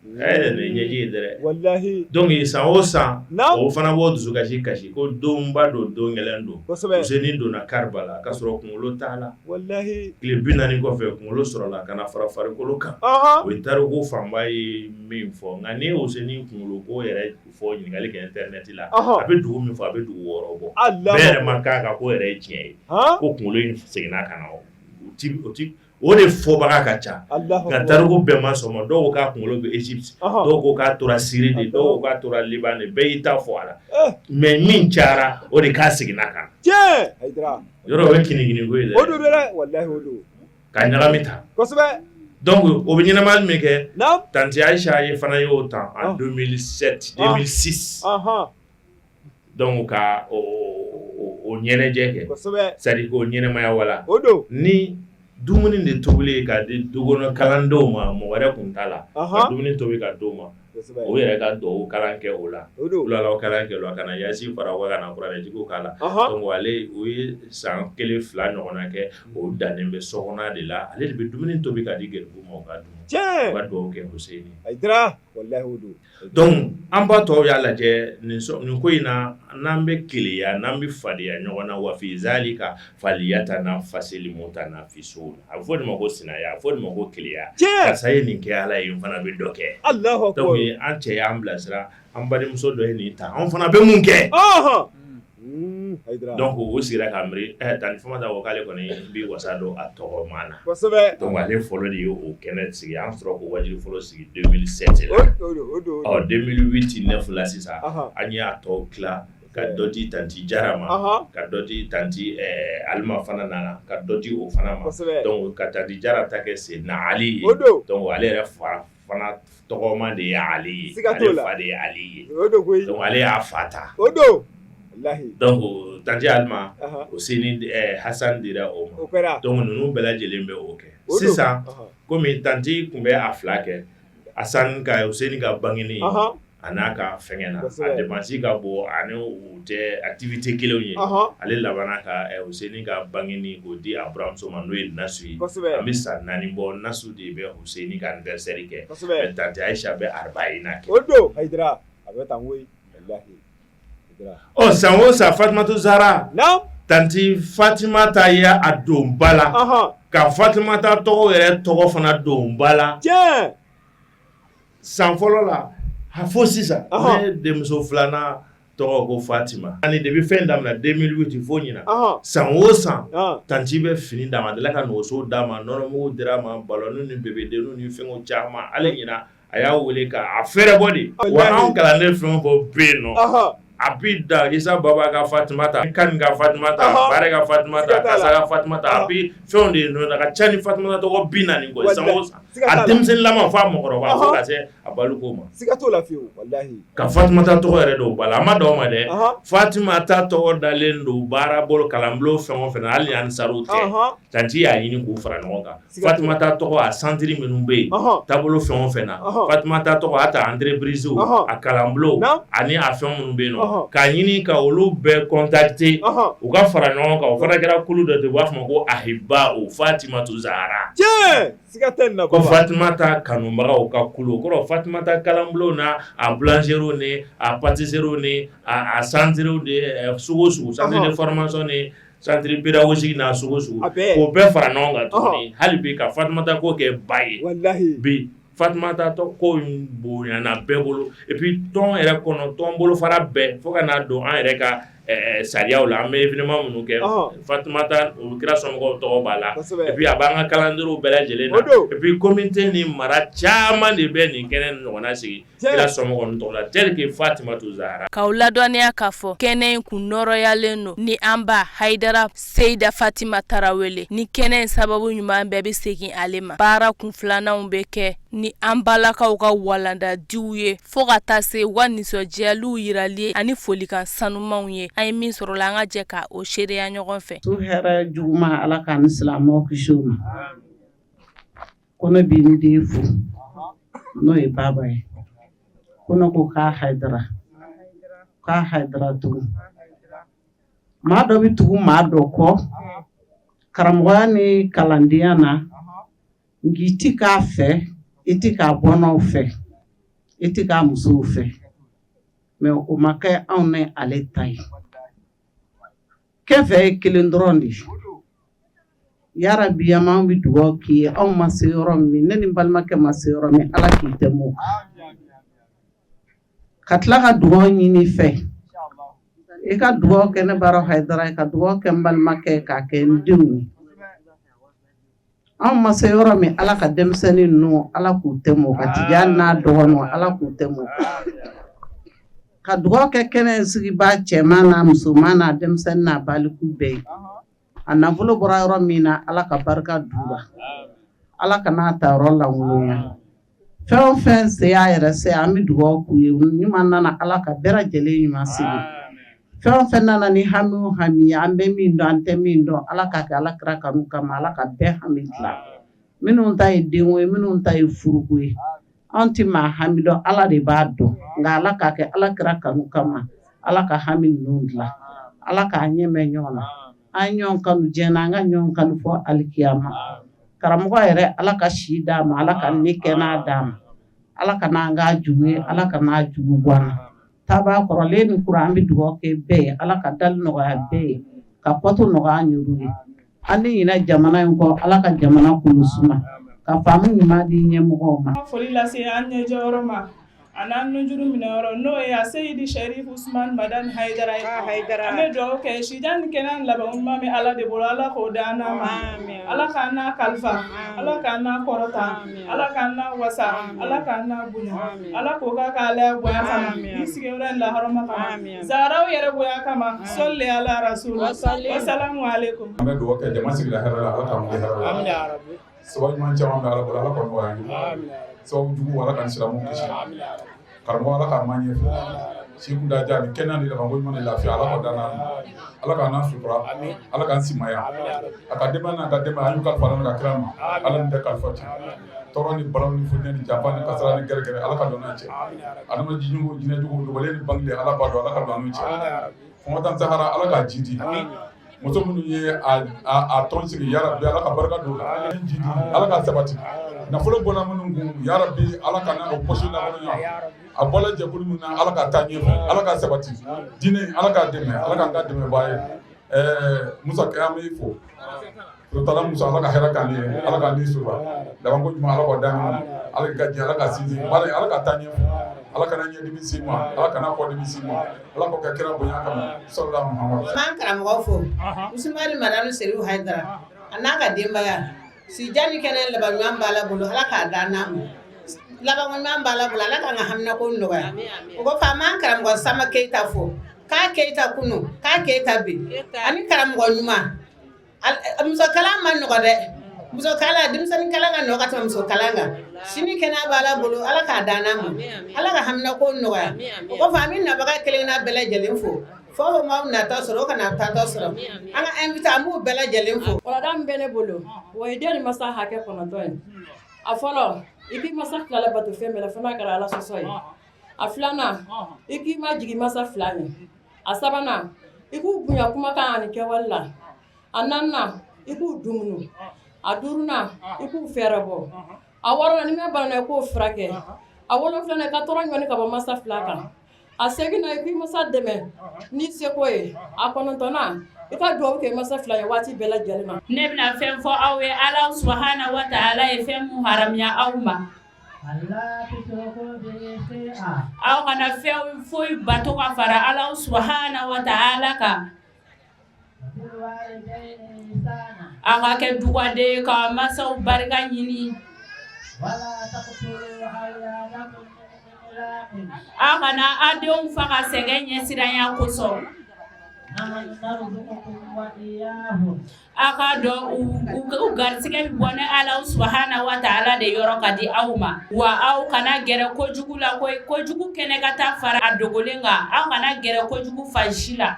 Nin ɲɛji ye dɛ. Walahi. Donc san o san, o fana b'o dusukasi kasi ko donba don, don gɛlɛn don. Useni donna Karibala ka sɔrɔ kunkolo t'a la. Walahi. Tile 40 kɔfɛ, kunkolo sɔrɔla ka na fara farikolo kan. O ye tariku fanba ye min fɔ. Nka n'i ye Useni kunkolo ko yɛrɛ fɔ, ɲininkali kɛ internet la, a bɛ dugu min fɔ, a bɛ dugu 6 bɔ. Bɛɛ yɛrɛ ma k'a kan ko yɛrɛ ye tiɲɛ ye, ko kunkolo in seginna ka na. O ti O de fɔbaga ka ca, nka tariku bɛɛ ma sɔn ma. Dɔw ko k'a kunkolo bɛ Égypte, dɔw ko k'a tora Syrie de, dɔw ko k'a tora Liban de, bɛɛ y'i ta fɔ a la, mais min cayara o de k'a seginna kan. Yɔrɔ o ye kinikiniko ye dɛ, o don dɛ, walahi o don, ka ɲagami ta, kosɛbɛ. Donc o bɛ ɲɛnamaya min kɛ, tanti Ayisa ye fana y'o ta en 2007 2006, donc ka o ɲɛnajɛ kɛ, c'est à dire k'o ɲɛnamaya wala. O don. Ni dumuni de tobili ka di dukɔnɔ kalandenw ma, mɔgɔ wɛrɛ kun t'a la, ka dumuni tobi ka d'u ma, o yɛrɛ ka dugawu kalan kɛ o la, wulalaw kalan kɛ o la, ka na yasi fara o kan, ka na kuranɛjigiw k'a la. Donc ale o ye san kelen fila ɲɔgɔnna kɛ, o dannen bɛ sokɔnɔ de la, ale de bɛ dumuni tobi ka di garibuw ma, u ka dun, u ka dugawu kɛ Huseyini. Hayidara, walahi o don. Donc an ba tɔw y'a lajɛ nin ko in na, n'an bɛ keleya, n'an bɛ fadenya ɲɔgɔn na, wa fi zalika faliyatanafasil mutanafisun, a bɛ fɔ de ma ko sinaya, a bɛ fɔ de ma ko keleya. Karisa ye nin kɛ Ala ye, n fana bɛ dɔ kɛ. Alahu akibaru. Donc an cɛ y'an bilasira, an badenmuso dɔ ye nin ta, anw fana bɛ mun kɛ? Donc o sigira ka miiri, tanti Famata ko k'ale kɔni b'i wasa don a tɔgɔ ma na. Kosɛbɛ. Donc ale fɔlɔ de ye o kɛnɛ sigi, an sɔrɔ k'o wajibi fɔlɔ sigi 2007 la. Ɔ 2008 9 la sisan, an y'a tɔ tila ka dɔ di tanti Jara ma, ka dɔ di tanti Alima fana nana, ka dɔ di o fana ma. Donc ka tanti Jara ta kɛ Seydina Ali ye. Donc ale yɛrɛ fa fana tɔgɔma de ye Ali ye, ale fa de ye Ali ye. Donc ale y'a fa ta. O don. Donc tanti Alima Huseyini Hasan dira o ma. Donc ninnu bɛɛ lajɛlen bɛ o kɛ sisan, komi tanti tun bɛ a fila kɛ, Hasan ka Huseyini ka bangeni a n'a ka fɛngɛ na, a dépense ka bon ani u tɛ activité kelenw ye, ale labanna ka Huseyini ka bangeni k'o di a buramuso ma, n'o ye Nasu ye. An bɛ san 4 bɔ, Nasu de bɛ Huseyini ka anniversaire kɛ, mais tanti Ayisa bɛ arbaïna kɛ. O don Hayidara, a bɛ tan koyi, walahi. Ɔ san o san Fatimatu Zara, tanti Fatimata ye a don ba la, ka Fatimata tɔgɔ yɛrɛ tɔgɔ fana don ba la. San fɔlɔ la fo sisan, ne denmuso filanan tɔgɔ ko Fatima, ani depuis fɛn daminɛ 2008 fo ɲinan, san o san tanti bɛ fini d'a ma, a delila ka nɛgɛso d'a ma, nɔnɔmugu dira a ma, ballon ni bébé-denninw ni fɛngɛw caman. Hali ɲinan a y'a wele k'a fɛrɛ bɔ de wa. Anw kalanden fɛn o fɛn bɛ yen nɔ, a bi da Isa Baba ka Fatimata, Kani ka Fatimata, Bare ka Fatimata, Karisa ka Fatimata, a bi fɛnw de nɔ a ka ca ni Fatimata tɔgɔ 40 kɔ san o san, a denmisɛnninlama fo a mɔgɔkɔrɔba, fo ka se a baliku ma. Siga t'o la fiyewu, walahi. Ka Fatimata tɔgɔ yɛrɛ don ba la, a ma dan o ma dɛ, Fatimata tɔgɔ dalen don baara bolo kalanbulon fɛn o fɛn na, hali ni ansaruw tɛ, tanti y'a ɲini k'u fara ɲɔgɔn kan. Fatumata tɔgɔ a centre minnu bɛ yen, taabolo fɛn o fɛn na, Fatumata tɔgɔ a ta entreprise, a kalanbulon ani a fɛn minnu bɛ yen nɔ, k'a ɲini ka olu bɛɛ contacter, u ka fara ɲɔgɔn kan. O fana kɛra kulu dɔ de, u b'a fɔ ma ko Ahibaw Fatimatu Zahara, ko Fatumata kanubagaw ka kulu. O kɔrɔ Fatumata kalanbulon n'a a boulangerie ni a pâtisserie ni a centre de sugu o sugu, centre de formation ni centre pédagogique n'a sugu sugu, k'o bɛɛ fara ɲɔgɔn kan tuguni, hali bi ka Fatumata ko kɛ ba ye. Bi Fatumata ko in bonyana bɛɛ bolo, et puis tɔn yɛrɛ kɔnɔ, tɔn bolofara bɛɛ, fo ka n'a don an yɛrɛ ka sariyaw la, an bɛ événement minnu kɛ, Fatumata kira somɔgɔw tɔgɔ b'a la, et puis a b'an ka calendrier bɛɛ lajɛlen na, et puis comité ni mara caman de bɛ nin kɛnɛ ɲɔgɔnna sigi kira somɔgɔw ninnu tɔgɔ la, tel que Fatimatu Zahara. K'aw ladɔnniya k'a fɔ kɛnɛ in kun nɔrɔyalen don ni an ba Hayidara Seyida Fatima Tarawele ni kɛnɛ in sababu ɲuman bɛɛ bɛ segin ale ma. Baara kun filananw bɛ kɛ ni an balakaw ka walandadiw ye fo ka taa se u ka nisɔndiyaliw yirali ye ani folikan sanumanw ye. An ye min sɔrɔ la, an ka jɛ ka o seereya ɲɔgɔn fɛ. Su hɛrɛ juguman, Ala k'an ni silamɛw kisi o ma. Ko ne b'i n den fo, n'o ye baba ye. Ko ne ko k'a Hayidara, k'a Hayidara tugun. Maa dɔ bɛ tugu maa dɔ kɔ karamɔgɔya ni kalandenya na, nka i ti k'a fɛ, i ti k'a bɔnnaw fɛ, i ti k'a musow fɛ, mais o ma kɛ anw ni ale ta ye. Kɛfɛ ye kelen dɔrɔn de ye. Yarabi, an bɛ dugawu k'i ye, anw ma se yɔrɔ min, ne ni balimakɛ ma se yɔrɔ min, Ala k'i tɛmɛ o kan. Ka tila ka dugawu ɲini i fɛ, i ka dugawu kɛ ne Baro Hayidara ye, ka dugawu kɛ n balimakɛ ye, k'a kɛ n denw ye. Anw ma se yɔrɔ min, Ala ka denmisɛnnin ninnu, Ala k'u tɛmɛ o kan. Tidiane n'a dɔgɔninw, Ala k'u tɛmɛ o kan. Ka dugawu kɛ kɛnɛ sigibaa cɛman n'a musoman n'a denmisɛnnin n'a baliku bɛɛ ye. A nafolo bɔra yɔrɔ min na, Ala ka barika d'u la, Ala kan'a ta yɔrɔ lankolonya. Fɛn o fɛn se y'a yɛrɛ se, an bɛ dugawu k'u ye. Ɲuman nana, Ala ka bɛɛ lajɛlen ɲuman sigi. Fɛn o fɛn nana ni hami o hami ye, an bɛ min dɔn, an tɛ min dɔn, Ala k'a kɛ Ala kira kanu kama, Ala ka bɛɛ hami dilan. Minnu ta ye denko ye, minnu ta ye furuko ye, anw tɛ maa hami dɔn, Ala de b'a dɔn. Nka Ala k'a kɛ Ala kira kanu kama, Ala ka hami ninnu dilan. Ala k'an ɲɛ mɛn ɲɔgɔn na, an ɲɔgɔn kanu diɲɛ na, an ka ɲɔgɔn kanu fɔ alikiyama. Karamɔgɔ yɛrɛ, Ala ka si d'a ma, Ala ka ni kɛnɛya d'a ma, Ala ka n'an k'a jugu ye, Ala ka n'a jugu bɔ an na. Taabaa kɔrɔlen ni kura, an bɛ dugawu kɛ bɛɛ ye. Ala ka dali nɔgɔya bɛɛ ye, ka kɔto nɔgɔya an yɛrɛw ye. An ni ɲinɛ jamana in kɔ, Ala ka jamana kolo suma, ka faamu ɲuman di ɲɛmɔgɔw ma. Foli lase an ɲɛjɔyɔrɔ ma a n'an nujuru minɛyɔrɔ, n'o ye a Seyidi Sherif Usman Madani Hayidara ye. An bɛ dugawu kɛ, sijan ni kɛnɛya ni laban ɲuman bɛ Ala de bolo, Ala k'o d'an n'a ma. Ala k'an n'a kalifa, Ala k'an n'a kɔrɔta, Ala k'an n'a wasa, Ala k'an n'a bonya. Ala k'o k'a ka Alaya bonya kama, ni sigiyɔrɔ in lahɔrɔma kama, Zaharaw yɛrɛ bonya kama. Sɔli ala rasul, wasalamu aleykum. An bɛ dugawu kɛ, jama sigira hɛrɛ la, Ala k'an wuli hɛrɛ la. Sababu ɲuman caman bɛ Ala bolo, Ala k'o nɔgɔya an ye. Sababu jugu, Ala k'an silamɛw kisi. Karamɔgɔ, Ala k'an maa ɲɛfɛ si kunda ja ni kɛnɛya ni labanko ɲuman ni lafiya, Ala k'o d'an ma. Ala k'an n'a sutura, Ala k'an simaya a ka denbaya n'a ka denbaya. An y'u kalifa Ala ka kira ma, Ala ni tɛ kalifa tiɲɛ. Tɔɔrɔ ni balawu ni funteni ni janfa ni kasara ni gɛrɛgɛrɛ, Ala ka don n'an cɛ. Adama jijugu, jinɛ jugu, dogolen ni bangelen, Ala b'a dɔn, Ala ka don an n'u cɛ. Fɔnbatan Sahara, Ala k'a jidi. Muso minnu ye a tɔn sigi, yarabi Ala ka barika don la, Ala ka sabati. Nafolo bɔra minnu kun, yarabi Ala ka na o poche lankolonya. A bɔra jɛkulu min na, Ala ka taa ɲɛfɛ, Ala ka sabati. Diinɛ, Ala k'a dɛmɛ, Ala k'an ka dɛmɛbaa ye. Musa, an b'i fo. Tala Musa, Ala ka hɛrɛ k'an ye, Ala k'an ni sutura labanko ɲuman, Ala k'o d'an ma. Ala ka diɲɛ, Ala ka sinsin baara, Ala ka taa ɲɛfɛ. Ala kana ɲɛdimi s'i ma, Ala kana kɔdimi s'i ma, Ala k'o kɛ kira bonya kama, sallallahu Muhammad. An karamɔgɔ fo, Usumani Madani Serifu Hayidara, a n'a ka denbaya. Sijan ni kɛnɛ laban ɲuman b'a la bolo, Ala k'a d'an n'a ma. Laban ɲuman b'a la bolo, Ala k'an ka haminako nɔgɔya. O kɔfɛ, an b'an karamɔgɔ Sama Keyita fo, k'a Keyita kunu, k'a Keyita bi, ani karamɔgɔ ɲuman. Musokalan ma nɔgɔ dɛ, musokalan, denmisɛnnin kalan ka nɔgɔ ka tɛmɛ musokalan kan. Sini kɛnɛya b'a la bolo, Ala k'a d'an n'a ma, Ala ka haminako nɔgɔya. O kɔfɛ, an bɛ nabaga kelen kelenna bɛɛ lajɛlen fo. Fo o m'aw natɔ sɔrɔ, o kana taatɔ sɔrɔ, an ka invité, an b'u bɛɛ lajɛlen fo. Walanda min bɛ ne bolo, o ye den ni masa hakɛ 9 ye. A fɔlɔ, i k'i masa fila la bato fɛn bɛɛ la, fo n'a kɛra Ala sɔsɔ ye. A filanan, i k'i ma jigin masa fila ɲɛ. A sabanan, i k'u bonya kumakan ani kɛwale la. A naaninan, i k'u dumuni. A duurunan, i k'u fɛɛrɛ bɔ. A wɔɔrɔnan, ni min banana, i k'o furakɛ. A wolonfilanan, i ka tɔɔrɔ ɲɔni ka bɔ masa fila kan. A seginna, i k'i masa dɛmɛ n'i seko ye. A kɔnɔntɔnnan, i ka dugawu kɛ masa fila ye waati bɛɛ lajɛlen na. Ne bɛna fɛn fɔ aw ye, Ala subahana wa taala ye fɛn mun haramuya aw ma. Aw kana fɛn foyi bato ka fara Ala subahana wa taala kan. Aw ka kɛ dugaden ka masaw barika ɲini. Aw kana aw denw faga sɛgɛn ɲɛsiranya kosɔn. Aw k'a dɔn u garisɛgɛ bɛ bɔ ne Ala subahana wa taala de yɔrɔ ka di aw ma. Wa aw kana gɛrɛ kojugu la koyi, kojugu kɛnɛ ka taa fara a dogolen kan. Aw kana gɛrɛ kojugu fan si la.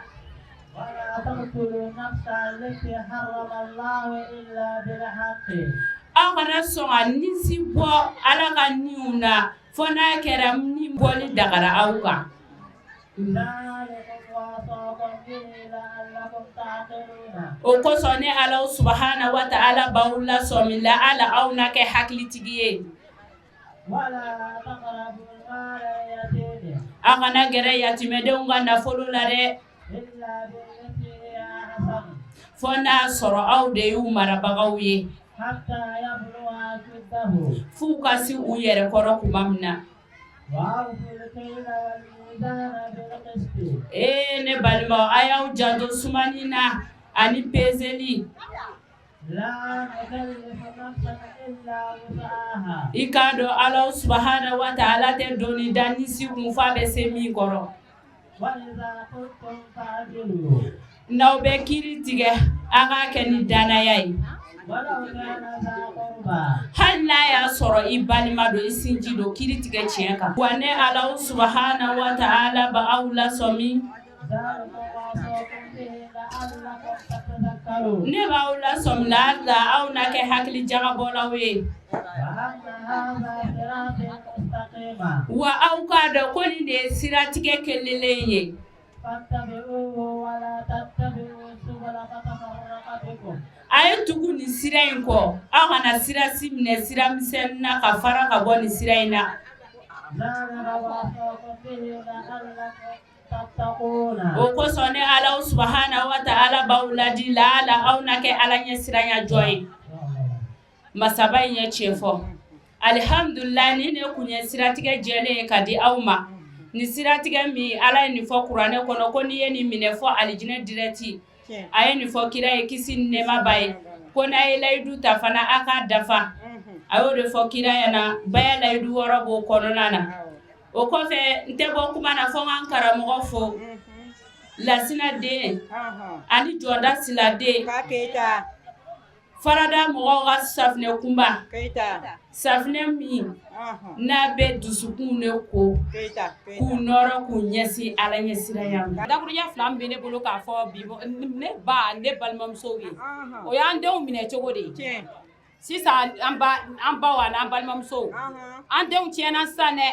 Aw kana sɔn ka ni si bɔ Ala ka niw na, fo n'a kɛra ni bɔli dagara aw kan. O kosɔn ne Ala subahana wa taala b'aw lasɔmi laala aw na kɛ hakilitigi ye. Aw kana gɛrɛ yatimɛdenw ka nafolo la dɛ, fo n'a sɔrɔ aw de y'u marabagaw ye, f'u ka se u yɛrɛ kɔrɔ tuma min na. Ee ne balimaw, a y'aw janto sumani na ani peseli. I k'a dɔn Ala subahana wa taala tɛ doni da ni si kun f'a bɛ se min kɔrɔ. N'aw bɛ kiiri tigɛ, a k'a kɛ ni danaya ye, hali n'a y'a sɔrɔ i balima don, i sinji don, kiiri tigɛ tiɲɛ kan. Wa ne Ala subahana wa taala bɛ aw lasɔmi. Ne b'aw lasɔmi la aw na kɛ hakili jagabɔlaw ye. Wa aw k'a dɔn ko nin de ye siratigɛ kelennen ye. A ye tugu nin sira in kɔ, aw kana sira si minɛ sira misɛnnin na ka fara ka bɔ nin sira in na. O kosɔn ne Ala subahana wa taala b'aw ladi laala aw na kɛ Ala ɲɛsiranya jɔn ye. Masaba in ye tiɲɛ fɔ. Alihamdulila, nin de kun ye siratigɛ jɛlen ye ka di aw ma. Ni siratigɛ min Ala ye nin fɔ kuranɛ kɔnɔ ko n'i ye nin minɛ fɔ alijinɛ direct. A ye nin fɔ kira ye kisi ni nɛɛma b'a ye ko n'a ye layidu ta fana a k'a dafa. A y'o de fɔ kira ɲɛna, baya layidu wɔɔrɔ b'o kɔnɔna na. O kɔfɛ n tɛ bɔ kuma na fo n ka n karamɔgɔ fo, Lasina den ani Jɔnda Sila den, farada mɔgɔw ka safinɛ kunba, safinɛ min n'a bɛ dusukun ne ko k'u nɔrɔ k'u ɲɛsin Ala ɲɛsiranya ma. Dakuruɲɛ fila min bɛ ne bolo k'a fɔ bi ne ba ne balimamusow ye, o y'an denw minɛ cogo de ye. Sisan an baw ani an balimamusow, an denw tiɲɛna sisan dɛ,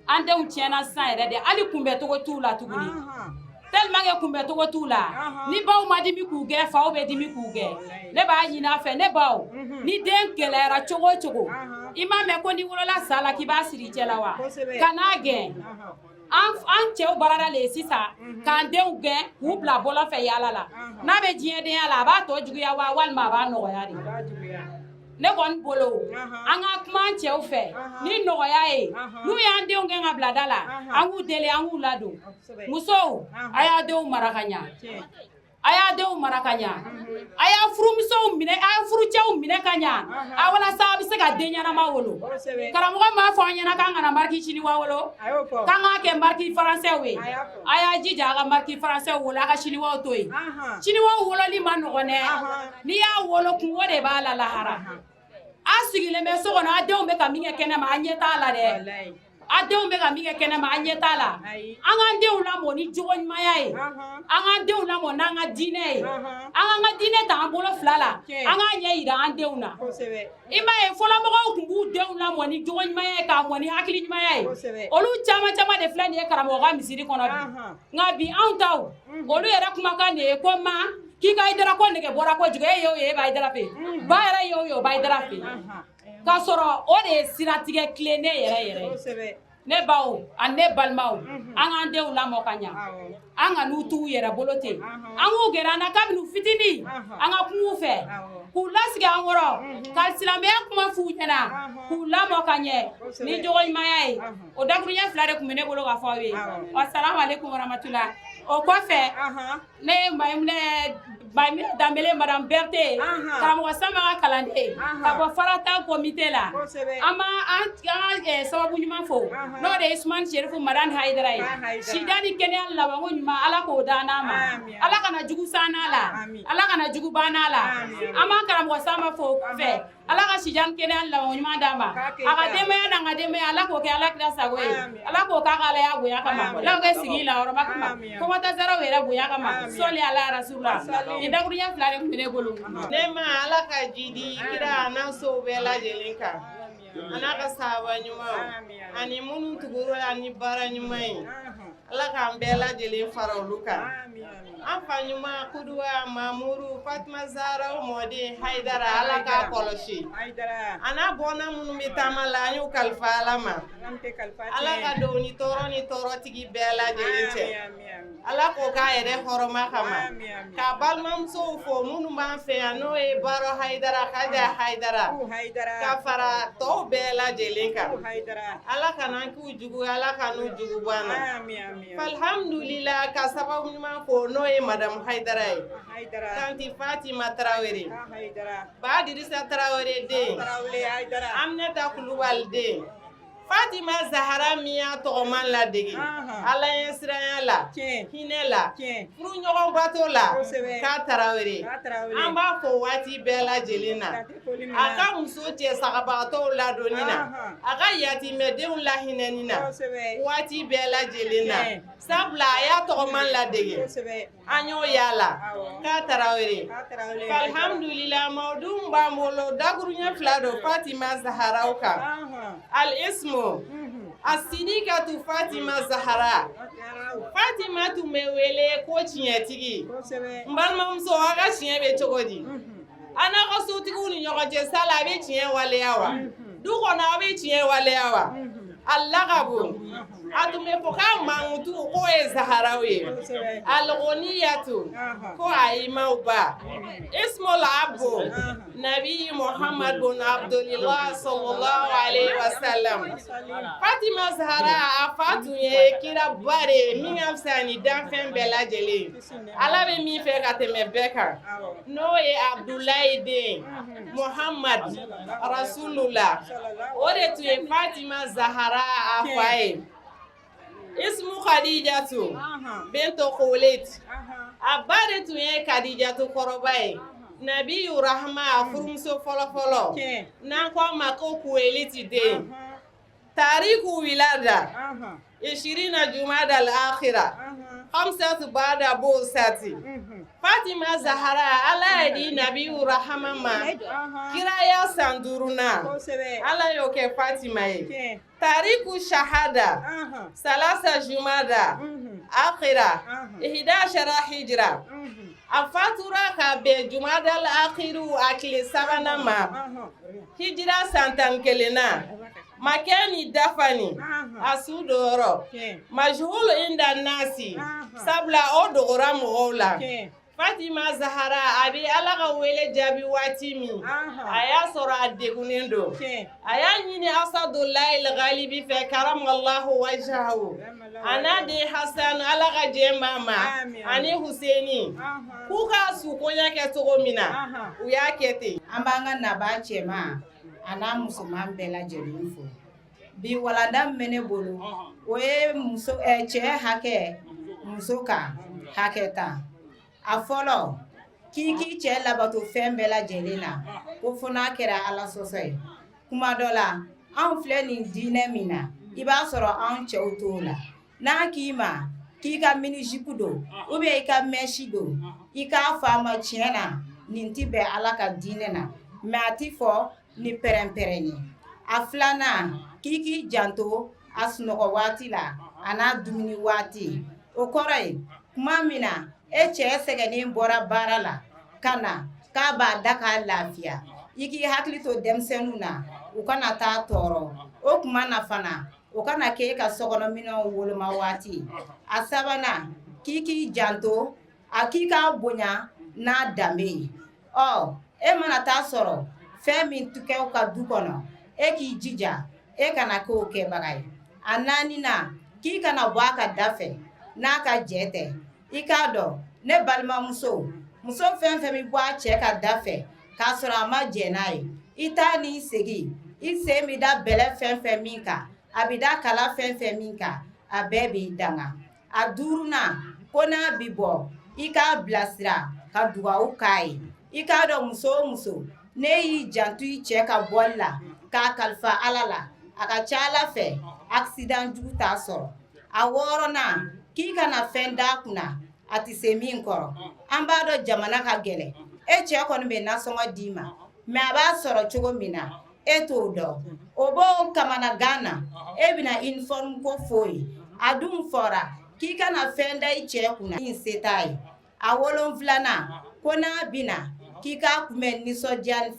an denw tiɲɛna sisan yɛrɛ de, hali kunbɛncogo t'u la tuguni, tellement que kunbɛncogo t'u la, ni baw ma dimi k'u gɛn, faw bɛ dimi k'u gɛn. Ne b'a ɲini a fɛ, ne baw, ni den gɛlɛyara cogo o cogo, i m'a mɛn ko n'i wolola sa la k'i b'a siri i cɛ la wa, kan'a gɛn. An cɛw baarada le ye sisan k'an denw gɛn k'u bila bɔlɔn fɛ yaala la. N'a bɛ diɲɛdenya la, a b'a tɔ juguya wa walima a b'a nɔgɔya de? Ne kɔni bolo, an ka kuma an cɛw fɛ ni nɔgɔya ye. N'u y'an denw gɛn ka bila da la, an k'u deli, an k'u ladon. Musow, a y'a denw mara ka ɲa, a y'a denw mara ka ɲa, a y'a furumusow minɛ, a y'a furucɛw minɛ ka ɲa, a walasa a bɛ se ka den ɲɛnama wolo. Karamɔgɔ m'a fɔ an ɲɛna k'an kana marque chinois wolo, k'an k'a kɛ marque français ye. A y'a jija a ka marque français wolo, a ka chinois to yen. Chinois wololi ma nɔgɔn dɛ, n'i y'a wolo kungo de b'a la lahara. A sigilen bɛ so kɔnɔ, a denw bɛ ka min kɛ kɛnɛma, a ɲɛ t'a la dɛ. A denw bɛ ka min kɛ kɛnɛma, an ɲɛ t'a la. An k'an denw lamɔ ni jogo ɲumanya ye, an k'an denw lamɔ n'an ka diinɛ ye, an k'an ka diinɛ ta an bolo fila la, an k'a ɲɛ yira an denw na. I m'a ye, fɔlɔmɔgɔw tun b'u denw lamɔ ni jogo ɲumanya ye, k'a mɔ ni hakili ɲumanya ye. Olu caman caman de filɛ nin ye karamɔgɔ ka misiri kɔnɔ bi. Nka bi anw taw, olu yɛrɛ kumakan de ye ko ma k'i ka Hayidara ko nege bɔra kojugu, e y'o ye, e bɛ Hayidara fɛ, ba yɛrɛ y'o ye, o bɛ Hayidara fɛ. K'a sɔrɔ o de ye siratigɛ tilennen yɛrɛ yɛrɛ. Ne baw ani ne balimaw, an k'an denw lamɔ ka ɲa, an kan'u t'u yɛrɛ bolo ten, an k'u gɛrɛ an na kabini u fitinin, an ka kuma u fɛ, k'u lasigi an kɔrɔ, ka silamɛya kuma f'u ɲɛna, k'u lamɔ ka ɲɛ ni jogo ɲumanya ye. O dakuruɲɛ fila de tun bɛ ne bolo ka fɔ aw ye. Wasalamu aleykum waramatula. O kɔfɛ, ne ye Mayimunɛ Danbele, madame Berthe, karamɔgɔ Sanba ka kalanden, ka bɔ Farata comité la. An b'an ka sababu ɲuman fo, n'o de ye Usumani Serifu Madani Hayidara ye. Sida ni kɛnɛya labanko ɲuman, Ala k'o d'an n'a ma, Ala kana jugu s'an n'a la, Ala kana jugu ban n'a la. An b'an karamɔgɔ Sanba fo o kɔfɛ. Ala ka sijan ni kɛnɛya labanko ɲuman d'a ma, a ka denbaya n'an ka denbaya, Ala k'o kɛ Ala kira sago ye, Ala k'o k'a ka Alaya bonya kama, Ala k'o kɛ sigi la hɔrɔma kama, kɔmɔtasaraw yɛrɛ bonya kama, sɔli ala rasulula. Nin dakuruɲɛ fila de tun bɛ ne bolo. Ne ma Ala ka jidi kira n'a sow bɛɛ lajɛlen kan, a n'a ka sahaba ɲumanw ani minnu tugura ni baara ɲuman ye, Ala k'an bɛɛ lajɛlen fara olu kan. An fa ɲuman Kuduwa Mamuru Fatuma Zaharaw mɔden Hayidara, Ala k'a kɔlɔsi, a n'a bɔnna minnu bɛ taama la, an y'u kalifa Ala ma. Ala ka don ni tɔɔrɔ ni tɔɔrɔtigi bɛɛ lajɛlen cɛ, Ala k'o k'a yɛrɛ hɔrɔma kama. Ka balimamusow fo minnu b'an fɛ yan, n'o ye Baro Hayidara, Kaja Hayidara, ka fara tɔw bɛɛ lajɛlen kan. Ala kana k'u jugu, Ala ka n'u jugu bɔ an na. Alhamdulila, ka sababu ɲuman fo, n'o ye Madamu Hayidara ye, tanti Fatima Tarawele, ba Dirisa Tarawele den, Aminata Kulubali den. Fatima Zahara min y'a tɔgɔman ladege Ala ɲɛ siranya la, hinɛ la, furuɲɔgɔn bato la, k'a Tarawele, an b'a fo waati bɛɛ lajɛlen na, a ka muso cɛ sagabagatɔw ladonni na, a ka yatimɛdenw lahinɛni na waati bɛɛ lajɛlen na, sabula a y'a tɔgɔman ladege, an y'o y'a la, k'a Tarawele. Alhamdulila, mawudu b'an bolo, dakuruɲɛ fila don Fatima Zaharaw kan. Al ismu asidikatu Fatima Zahara. Fatima tun bɛ wele ko tiɲɛtigi. N balimamuso, aw ka tiɲɛ bɛ cogo di? An n'aw ka sotigiw ni ɲɔgɔn cɛ sa la, a bɛ tiɲɛ waleya wa? Du kɔnɔ, aw bɛ tiɲɛ waleya wa? Alakabu, a tun bɛ fɔ k'a mankutu k'o ye Zaharaw ye. Algoniyatu, ko ayimaw ba. Ismul abu Nabi Muhammad bun Abdullah sallallahu alaihi wasallam. Fatima Zahara, a fa tun ye kira ba de ye min ka fisa ni danfɛn bɛɛ lajɛlen, Ala bɛ min fɛ ka tɛmɛ bɛɛ kan, n'o ye Abdulayi den Muhammad Rasulullah. O de tun ye Fatima Zahara a fa ye. Ismu Khadijatu bento Khuwailid, a ba de tun ye Khadijatu kɔrɔba ye, Nabiyu Rahma, a furumuso fɔlɔ fɔlɔ, n'an ko a ma ko Kuweliti den. Tariku wilada ishirina jumada al-akhira khamsatu bada busati. Fatima Zahara, Ala ye di Nabiyu Rahama ma kiraya san duurunan, Ala y'o kɛ Fatima ye. Tariku shahada salasa jumada akhira ihdashara hijra. A fatura ka bɛn jumada al-akhiru a tile sabanan ma, hijira san 11 na. Makɛni dafani, a su donyɔrɔ majhul inda nasi, sabula o dogora mɔgɔw la. Fatima Zahara, a bɛ Ala ka wele jaabi waati min, a y'a sɔrɔ a degunnen don. A y'a ɲini Asadulayi Galibi fɛ, karamallahu wajahu, a n'a den Hasan, Ala ka jɛ b'a ma, ani Huseni, k'u ka sukonya kɛ cogo min na, u y'a kɛ ten. An b'an ka nabaa cɛman a n'a musoman bɛɛ lajɛlen fo. Bi walanda min bɛ ne bolo, o ye muso cɛ hakɛ muso kan hakɛ tan. A fɔlɔ, k'i k'i cɛ labato fɛn bɛɛ lajɛlen na, ko fo n'a kɛra Ala sɔsɔ ye. Kuma dɔ la, anw filɛ nin diinɛ min na, i b'a sɔrɔ anw cɛw t'o la. N'a k'i ma k'i ka mini-jupe don ou bien i ka mèche don, i k'a fɔ a ma tiɲɛ na, nin ti bɛn Ala ka diinɛ na, mais a ti fɔ ni pɛrɛn-pɛrɛn ye. A filanan, k'i k'i janto a sunɔgɔ waati la a n'a dumuni waati. O kɔrɔ ye tuma min na e cɛ sɛgɛnnen bɔra baara la ka na k'a b'a da k'a lafiya, i k'i hakili to denmisɛnninw na, u kana taa tɔɔrɔ o tuma na fana, o kana k'e ka sokɔnɔminɛnw woloma waati. A sabanan, k'i k'i janto a k'i k'a bonya n'a danbe ye. Ɔ e mana taa sɔrɔ fɛn min tɛ kɛ ka du kɔnɔ, e k'i jija e kana k'o kɛbaga ye. A naaninan, k'i kana bɔ a ka da fɛ n'a ka jɛ tɛ. I k'a dɔn, ne balimamuso, muso fɛn fɛn bɛ bɔ a cɛ ka da fɛ k'a sɔrɔ a ma jɛ n'a ye, i t'a n'i segin, i sen bɛ da bɛlɛ fɛn fɛn min kan, a bɛ da kala fɛn fɛn min kan, a bɛɛ b'i danga. A duurunan, ko n'a bɛ bɔ, i k'a bilasira ka dugawu k'a ye. I k'a dɔn, muso o muso ne y'i janto i cɛ ka bɔli la k'a kalifa Ala la, a ka ca Ala fɛ accident jugu t'a sɔrɔ. A wɔɔrɔnan, k'i kana fɛn d'a kunna a tɛ se min kɔrɔ. An b'a dɔn jamana ka gɛlɛn, e cɛ kɔni bɛ nasɔngɔ d'i ma, mais a b'a sɔrɔ cogo min na, e t'o dɔn. O b'o kamanagan na, e bɛna uniforme ko f'o ye. A dun fɔra k'i kana fɛn da i cɛ kunna min se t'a ye. A wolonfilanan, ko n'a bɛna k'i k'a kunbɛn nisɔndiya ni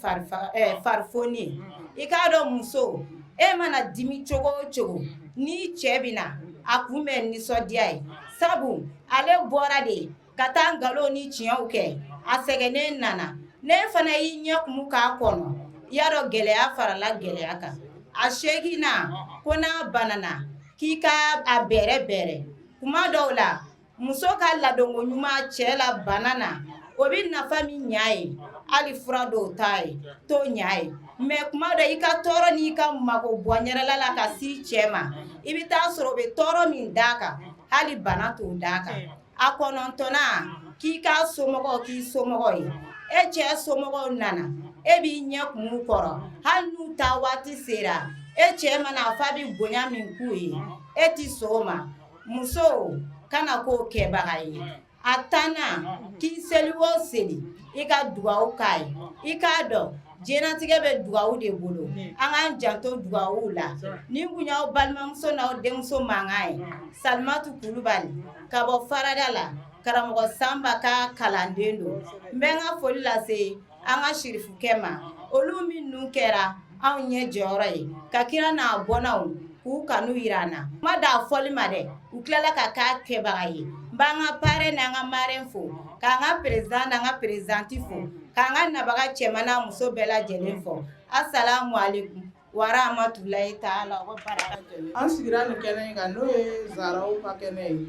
farifoni ye. I k'a dɔn, muso, e mana dimi cogo o cogo, n'i cɛ bɛna a kunbɛn nisɔndiya ye, sabu ale bɔra de ka taa nkalon ni tiɲɛw kɛ, a sɛgɛnnen nana, ne fana y'i ɲɛ kumu k'a kɔnɔ, i y'a dɔn gɛlɛya farala gɛlɛya kan. A seeginna, ko n'a banana, k'i ka a bɛrɛ bɛrɛ. Kuma dɔw la, muso ka ladonko ɲuman cɛ la bana na, o bɛ nafa min ɲa ye, hali fura dɔw t'a ye t'o ɲa ye. Mais kuma dɔ, i ka tɔɔrɔ n'i ka mago bɔ ɲɛrɛla la ka si cɛ ma, i bɛ taa sɔrɔ o bɛ tɔɔrɔ min d'a kan, hali bana t'o d'a kan. A kɔnɔntɔnna, k'i ka somɔgɔw k'i somɔgɔw ye. E cɛ somɔgɔw nana, e b'i ɲɛ kumu kɔrɔ, hali n'u ta waati sera, e cɛ mana fa bɛ bonya min k'u ye, e tɛ sɔn o ma. Muso kana k'o kɛbaga ye. A tannan, k'i seli o seli, i ka dugawu k'a ye. I k'a dɔn, diɲɛnatigɛ bɛ dugawu de bolo. An k'an janto dugawu la. Nin kun y'aw balimamuso n'aw denmuso mankan ye, Salimatu Kulubali, ka bɔ Farada la, karamɔgɔ Sanba ka kalanden don. N bɛ n ka foli lase an ka sirifukɛ ma, olu minnu kɛra anw ɲɛ jɔyɔrɔ ye ka kira n'a bɔnnaw k'u kanu yira an na. Ma da fɔli ma dɛ, u tilala ka k'a kɛbaga ye. N b'an ka parrain n'an ka marraine fo, k'an ka président n'an ka présidente fo, k'an ka nabaga cɛman n'a muso bɛɛ lajɛlen fo. Asalamu aleykum warahmatulahi taala wa barakatuh. An sigira nin kɛnɛ in kan, n'o ye Zaraw ka kɛnɛ ye.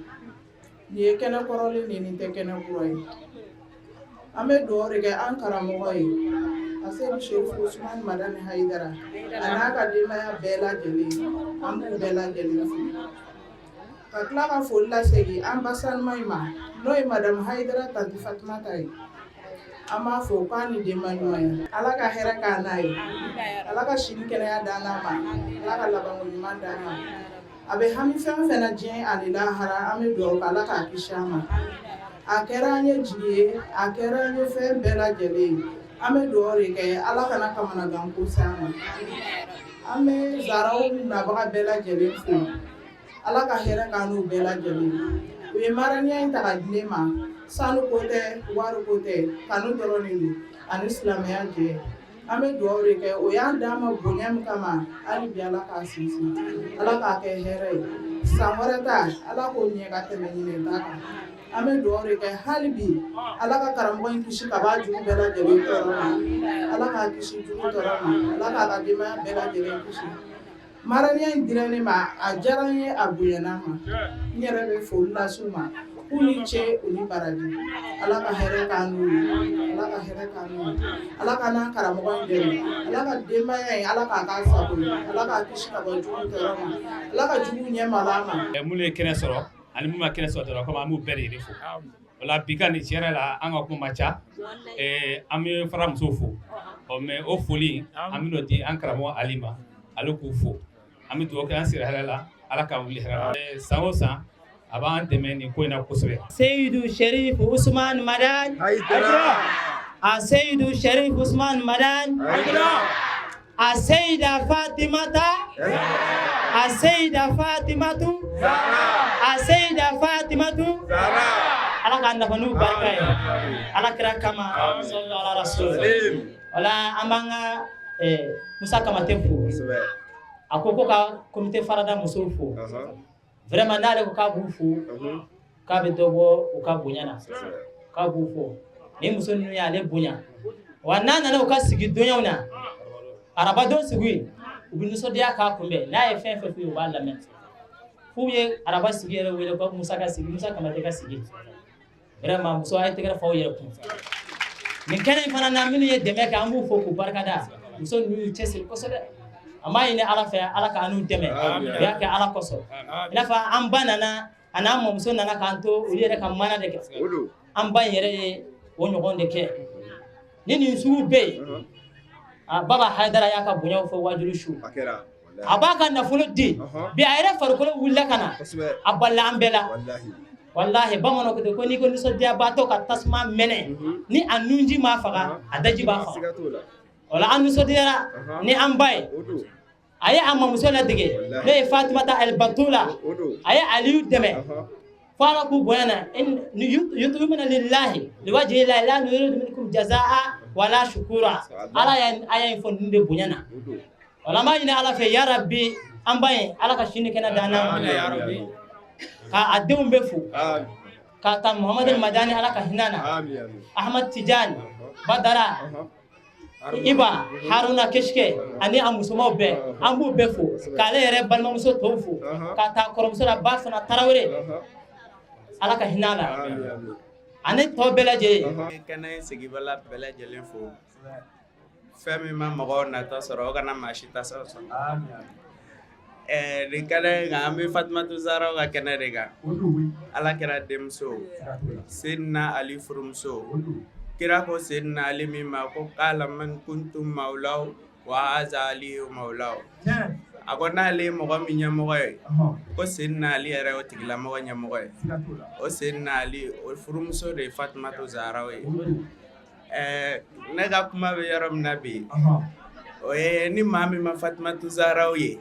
Nin ye kɛnɛ kɔrɔlen de, nin tɛ kɛnɛ kura ye. An bɛ dugawu de kɛ an karamɔgɔ ye, Aseyidu Serifu Usumani Madani Hayidara, a n'a ka denbaya bɛɛ lajɛlen. An b'u bɛɛ lajɛlen fo, ka tila ka foli lasegin an ba sanuma in ma, n'o ye Madamu Hayidara tanti Fatumata ye. An b'a fɔ k'a ni denba ɲuman ye. Ala ka hɛrɛ k'a n'a ye, Ala ka si ni kɛnɛya d'an n'a ma, Ala ka labanko ɲuman d'an ma. A bɛ hami fɛn fɛn na diɲɛ ani lahara, an bɛ dugawu kɛ Ala k'a kisi an ma. A kɛra an ye jigi ye, a kɛra an ye fɛn bɛɛ lajɛlen ye. An bɛ dugawu de kɛ, Ala kana kamanagan ko se an ma. An bɛ Zaraw nabaga bɛɛ lajɛlen fo, Ala ka hɛrɛ k'an n'u bɛɛ lajɛlen. U ye maraniya in ta ka di ne ma, sanu ko tɛ, wari ko tɛ, kanu dɔrɔn de don ani silamɛya jɛ. An bɛ dugawu de kɛ, o y'an d'an ma bonya min kama, hali bi Ala k'a sinsin, Ala k'a kɛ hɛrɛ ye. San wɛrɛ ta, Ala k'o ɲɛ ka tɛmɛ ɲinɛ ta kan. An bɛ dugawu de kɛ hali bi, Ala ka karamɔgɔ in kisi ka bɔ a jugu bɛɛ lajɛlen tɔɔrɔ ma. Ala k'a kisi jugu tɔɔrɔ ma, Ala k'a ka denbaya bɛɛ lajɛlen kisi. Maraniya in dira ne ma, a diyara n ye, a bonyana n ma. N yɛrɛ bɛ foli lase u ma, k'u ni ce, u ni baraji. Ala ka hɛrɛ k'an n'u ye, Ala ka hɛrɛ k'an n'u ye, Ala ka n'an karamɔgɔ in dɛmɛ, Ala ka denbaya in, Ala k'a k'a sago ye, Ala k'a kisi ka bɔ jugu tɔɔrɔ ma, Ala ka jugu ɲɛ malo an ma. Minnu ye kɛnɛ sɔrɔ ani minnu ma kɛnɛ sɔrɔ dɔrɔn, komi an b'u bɛɛ de fo. O la bi ka nin tiɲɛ yɛrɛ la, an ka kuma ma ca. An bɛ fara musow fo ɔ, mais o foli an bɛn'o di an karamɔgɔ Ali ma, ale k'u fo. An bɛ dugawu kɛ, an sira hɛrɛ la, Ala k'an wuli hɛrɛ la. San o san a b'an dɛmɛ nin ko in na kosɛbɛ. Seyidu Sherif Usman Madan a, Seyidu Sherif Usman Madan a, Seyida Fatimata a, Seyida Fatimatu a, Seyida Fatimatu. Ala k'an nafa n'u barika ye, Ala kira kama, sallallahu ala rasul. Wala an b'an ka Musa Kamate fo. A ko ko ka comité farada musow fo. Vraiment, n'ale ko k'a b'u fo, k'a bɛ dɔ bɔ u ka bonya na, k'a b'u fo. Ni muso ninnu y'ale bonya wa, n'a nana u ka sigi donyaw na, arabadon sigi, u bɛ nisɔndiya k'a kunbɛn. N'a ye fɛn fɛn f'u ye, u b'a lamɛn. F'u ye araba sigi yɛrɛ wele ko Musa ka sigi, Musa Kamate ka sigi. Vraiment, muso, a ye tɛgɛrɛ fɔ aw yɛrɛ kun. Nin kɛnɛ in fana na, minnu ye dɛmɛ kɛ, an b'u fo k'u barikada. Muso ninnu y'u cɛsiri kosɛbɛ. An b'a ɲini Ala fɛ, Ala k'an n'u dɛmɛ. U y'a kɛ Ala kosɔn. I n'a fɔ an ba nana, a n'an mɔmuso nana k'an to, olu yɛrɛ ka mana de kɛ. An ba in yɛrɛ ye o ɲɔgɔn de kɛ. Ni nin sugu bɛ yen, a Baba Hayidara y'a ka bonyaw fɔ wajulu su. A b'a ka nafolo di bi, a yɛrɛ farikolo wulila ka na, a balila an bɛɛ la. Walahi, bamananw ko ten ko n'i ko nisɔndiyabaatɔ ka tasuma mɛnɛ, ni a nunji m'a faga, a daji b'a faga. O la an nisɔndiyara ni an ba ye. A ye a mamuso ladege, n'o ye Fatumata Alibatula. A ye Aliyu dɛmɛ fo Ala k'u bonya na. Yutumina lillahi liwajhi llahi la nuridu minkum jazaa wala shukura. Ala ye aya in fɔ ninnu de bonya na. O la an b'a ɲini Ala fɛ, ya Rabbi, an ba ye, Ala ka sini kɛnɛ d'an n'a ma, ka a denw bɛɛ fo, k'a ta Muhamadu Madani, Ala ka hinɛ na, Ahmad Tijani Badara, Iba Haruna Keshike, ani a musomanw bɛɛ, an b'u bɛɛ fo, k'ale yɛrɛ balimamuso tɔw fo, ka taa kɔrɔmuso la, ba fana Tarawele. Ala ka hinɛ a la ani tɔ bɛɛ lajɛlen. Kɛnɛ in sigibala bɛɛ lajɛlen fo. Fɛn min ma mɔgɔw natɔ sɔrɔ, o kana maa si ta sɔrɔ. Nin kɛnɛ in kan, an bɛ Fatumatu Zaraw ka kɛnɛ de kan. Ala kira denmuso, Seydina Ali furumuso. Kira ko Seydina Ali min ma ko kala man kuntu mawlaw wa haza aliyu mawlaw. A ko n'ale ye mɔgɔ min ɲɛmɔgɔ ye, ko Seydina Ali yɛrɛ o tigilamɔgɔ ɲɛmɔgɔ ye. O Seydina Ali, o furumuso de ye Fatumatu Zaraw ye. Ɛɛ, ne ka kuma bɛ yɔrɔ min na bi, o ye ni maa min ma Fatumatu Zaraw ye,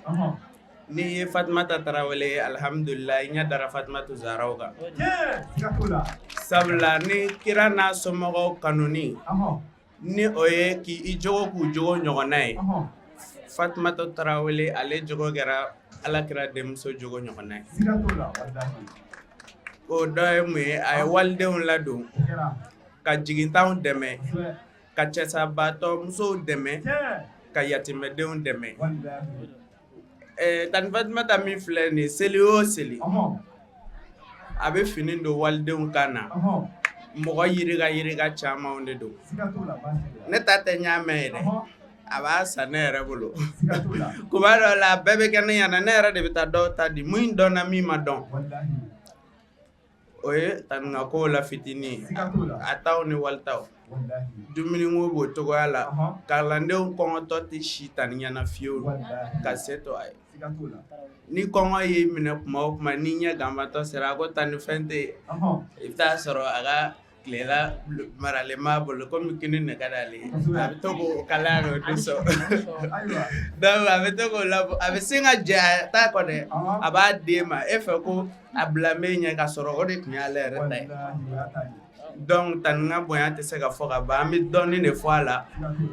n'i ye Fatumata Tarawele ye, alihamudulila, i ɲɛ dara Fatumatu Zaraw kan. Sabula ni kira n'a somɔgɔw kanuni, ni o ye k'i jogo k'u jogo ɲɔgɔnna ye, Fatumata Tarawele ale jogo kɛra Alakira denmuso jogo ɲɔgɔnna ye. O dɔ ye mun ye? A ye walidenw ladon, ka jigintanw dɛmɛ, ka cɛsabaatɔ musow dɛmɛ, ka yatimɛdenw dɛmɛ. Tani Fatumata min filɛ nin, seli o seli a bɛ fini don walidenw kan na, mɔgɔ yirika yirika camanw de don. Ne ta tɛ ɲaamɛ ye dɛ, a b'a san ne yɛrɛ bolo. Kuma dɔ la, a bɛɛ bɛ kɛ ne ɲɛna, ne yɛrɛ de bɛ taa dɔw ta di, min dɔnna, min ma dɔn. O ye tani ka kow la fitinin ye, a taw ni walitaw. Dumuniko b'o cogoya la, kalandenw kɔngɔtɔ tɛ si tani ɲɛna fiyewu ka se to a ye. Ni kɔngɔ y'i minɛ kuma o kuma, ni ɲɛ ganbatɔ sera, a ko tani fɛn tɛ yen, i bɛ taa sɔrɔ a ka tilela maralen b'a bolo. Komi kini de ka d'ale ye, a bɛ to k'o kalaya k'o dun sɔn. Donc a bɛ to k'o labɔ, a bɛ sin ka jɛ a t'a kɔ dɛ, a b'a d'e ma e fɛ ko a bila bɛ ɲɛ, ka sɔrɔ o de tun y'ale yɛrɛ ta ye. Donc tani ka bonya tɛ se ka fɔ ka ban. An bɛ dɔɔnin de fɔ a la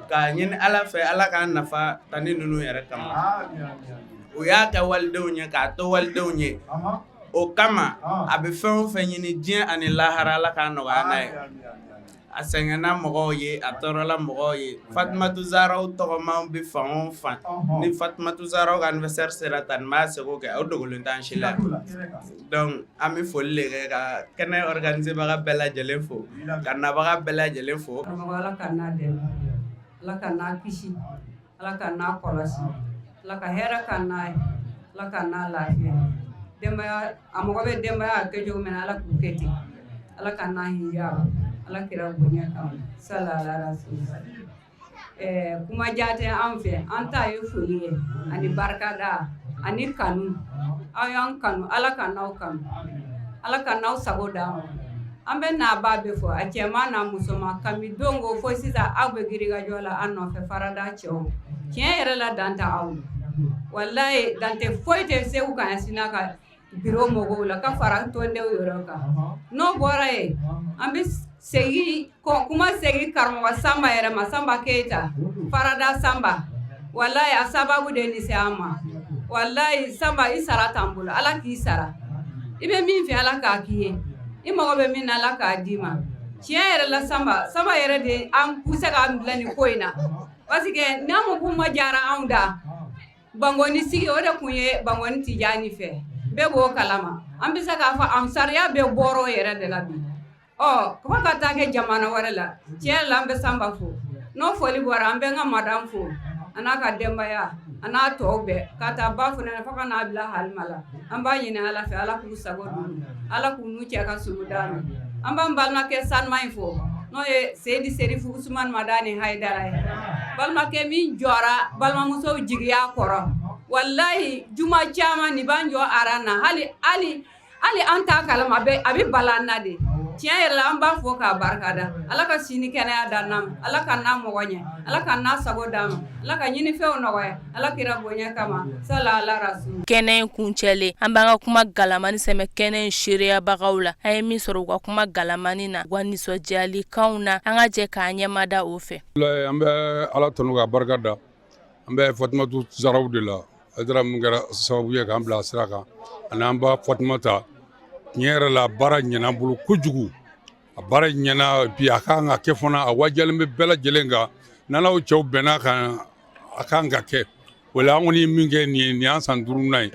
k'a ɲini Ala fɛ, Ala k'an nafa tani ninnu yɛrɛ kama. O y'a kɛ walidenw ye k'a to walidenw ye. O kama a bɛ fɛn o fɛn ɲini diɲɛ ani lahara, Ala k'a nɔgɔya n'a ye. A sɛgɛnna mɔgɔw ye, a tɔɔrɔla mɔgɔw ye. Fatumatu Zaraw tɔgɔmaw bɛ fan o fan, ni Fatumatu Zaraw ka anniversaire sera, tani b'a seko kɛ, o dogolen t'an si la. Donc an bɛ foli de kɛ ka kɛnɛ organiser baga bɛɛ lajɛlen fo, ka nabaga bɛɛ lajɛlen fo. Karamɔgɔ, Ala ka n'a dɛmɛ, Ala ka n'a kisi, Ala ka n'a kɔlɔsi, Ala ka hɛrɛ ka n'a ye, Ala ka n'a lafiya. Denbaya, a mago bɛ denbaya kɛ cogo min na, Ala k'u kɛ ten. Ala ka n'a hinɛ, Ala kira bonya kama, salala rasul. Kuma diya tɛ an fɛ, an ta ye foli ye ani barikada ani kanu. Aw y'an kanu, Ala ka n'aw kanu, Ala ka n'aw sago d'an ma. An bɛ n'a ba bɛ fɔ, a cɛman n'a musoman, kami don ko fo sisan, aw bɛ girikajɔ la an nɔfɛ. Farada cɛw, tiɲɛ yɛrɛ la, dan tɛ aw walayi, dan tɛ foyi tɛ Segu kan sina ka biro mɔgɔw la ka fara tɔndenw yɛrɛ kan. N'o bɔra yen, an bɛ segin kɔ, kuma segin karamɔgɔ Sanba yɛrɛ ma, Sanba Keyita, farada Sanba. Walayi, a sababu de ni se an ma. Walayi Sanba, i sara t'an bolo, Ala k'i sara. I bɛ min fɛ, Ala k'a k'i ye. I mago bɛ min na, Ala k'a d'i ma. Tiɲɛ yɛrɛ la, Sanba, Sanba yɛrɛ de an poussé k'an bila nin ko in na, parce que n'an ko kuma diyara anw da. Bankoni sigi, o de tun ye Bankoni Tijani fɛ, bɛɛ b'o kalama. An bɛ se k'a fɔ ansariya bɛɛ bɔra o yɛrɛ de la bi. Ɔ fo ka taa kɛ jamana wɛrɛ la. Tiɲɛ la, an bɛ Sanba fo. N'o foli bɔra, an bɛ n ka madame fo, a n'a ka denbaya, a n'a tɔw bɛɛ, ka taa ba fana fo ka n'a bila halima la. An b'a ɲini Ala fɛ, Ala k'u sago dun, Ala k'u n'u cɛ ka sulu d'an ma. An b'an balimakɛ Sanuma in fo, n'o ye Seyidi Serifu Usumani Madani Hayidara ye, balimakɛ min jɔra balimamusow jigiya kɔrɔ. Walayi, juma caman nin b'an jɔ aran na, hali hali hali an t'a kalama, a bɛ bala an na de. Tiɲɛ yɛrɛ la, an b'a fɔ k'a barikada. Ala ka sini kɛnɛya d'an ma, Ala ka n'a mɔgɔ ɲɛ, Ala ka n'a sago d'an ma, Ala ka ɲinifɛnw nɔgɔya, Ala kira bonya kama, sala ala rasul. Kɛnɛ in kuncɛlen, an b'an ka kuma galamani sɛmɛ kɛnɛ in seereyabagaw la. An ye min sɔrɔ u ka kuma galamani na, u ka nisɔndiyalikanw na, an ka jɛ k'an ɲɛmada o fɛ. An bɛ Ala tanu k'a barika da. An bɛ Fatumatu Zaraw de la, Hayidara min kɛra sababu ye k'an bila sira kan, ani an ba Fatumata. Tiɲɛ yɛrɛ la, baara ɲɛna an bolo kojugu, a baara ɲɛna bi. A kan ka kɛ fana, a wajibiyalen bɛ bɛɛ lajɛlen kan. N'aw cɛw bɛnna kan, a kan ka kɛ. O la, an kɔni ye min kɛ nin ye, nin y'an san 5nan ye.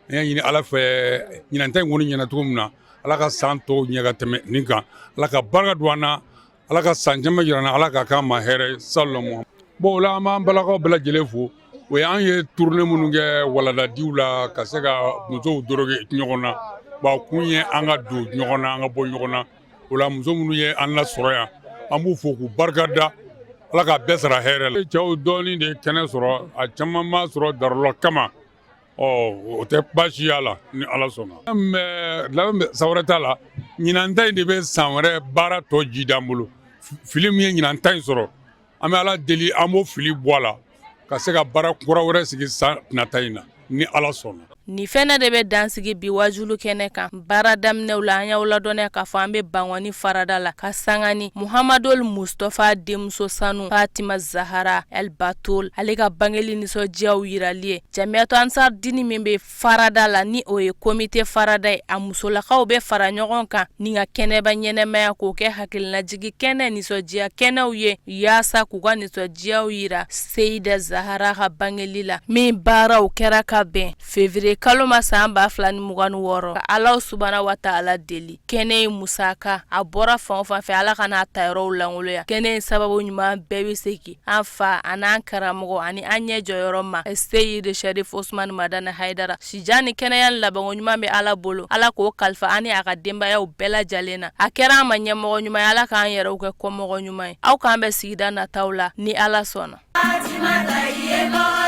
An y'a ɲini Ala fɛ, ɲinan ta in kɔni ɲɛna cogo min na. Ala ka san tɔw ɲɛ ka tɛmɛ nin kan. Ala ka barika don an na. Ala ka san caman jira an na. Ala ka k'an ma hɛrɛ ye sallallahu. Bon, o la an b'an balakaw bɛɛ lajɛlen fo. O ye an ye tournée minnu kɛ waladadiw la ka se ka musow doroge ɲɔgɔn na. Bon, a kun ye an ka don ɲɔgɔn na, an ka bɔ ɲɔgɔn na. O la muso minnu ye an lasɔrɔ yan, an b'u fo k'u barika da. Ala ka bɛɛ sara hɛrɛ la. Cɛw dɔɔnin de ye kɛnɛ sɔrɔ, a caman ma sɔrɔ darula kama. Ɔ, o tɛ baasi y'a la ni Ala sɔnna. Mais labɛn san wɛrɛ t'a la. Ɲinan ta in de bɛ san wɛrɛ baara tɔ ji d'an bolo. Fili min ye ɲinan ta in sɔrɔ, an bɛ Ala deli an b'o fili bɔ a la ka se ka baara kura wɛrɛ sigi san nata in na ni Ala sɔnna. Nin fɛnɛ de bɛ dansigi bi wajulu kɛnɛ kan. Baara daminɛw la, an y'aw ladɔnniya k'a fɔ an bɛ Bankɔni farada la ka sanga ni Muhamadul Mustafa denmuso sanu Fatima Zahara El Batol ale ka bangeli nisɔndiyaw yirali ye. Jamiyatu Ansar Dini min bɛ farada la, ni o ye komite farada ye, a musolakaw bɛ fara ɲɔgɔn kan ni ka kɛnɛba ɲɛnɛmaya k'o kɛ hakilinajigi kɛnɛ, nisɔndiya kɛnɛw ye, yaasa k'u ka nisɔndiyaw yira Seyida Zahara ka bangeli la, min baaraw kɛra ka bɛn Février kalo ma san 2026. Ka Ala subahana wa taala deli, kɛnɛ in musaka a bɔra fan o fan fɛ, Ala ka n'a tayɔrɔw lankolonya. Kɛnɛ in sababu ɲuman bɛɛ bɛ segin an fa an'an karamɔgɔ ani an ɲɛ jɔyɔrɔ ma, Seyidi Sharif Osman Madani Hayidara. Sijan ni kɛnɛya ni labanko ɲuman bɛ Ala bolo, Ala k'o kalifa an ni a ka denbayaw bɛɛ lajɛlen na. A kɛra an ma ɲɛmɔgɔ ɲuman ye, Ala k'an yɛrɛw kɛ kɔmɔgɔ ɲuman ye. Aw k'an bɛn sigida nataw la ni Ala sɔnna. Fatimata i ye mɔgɔ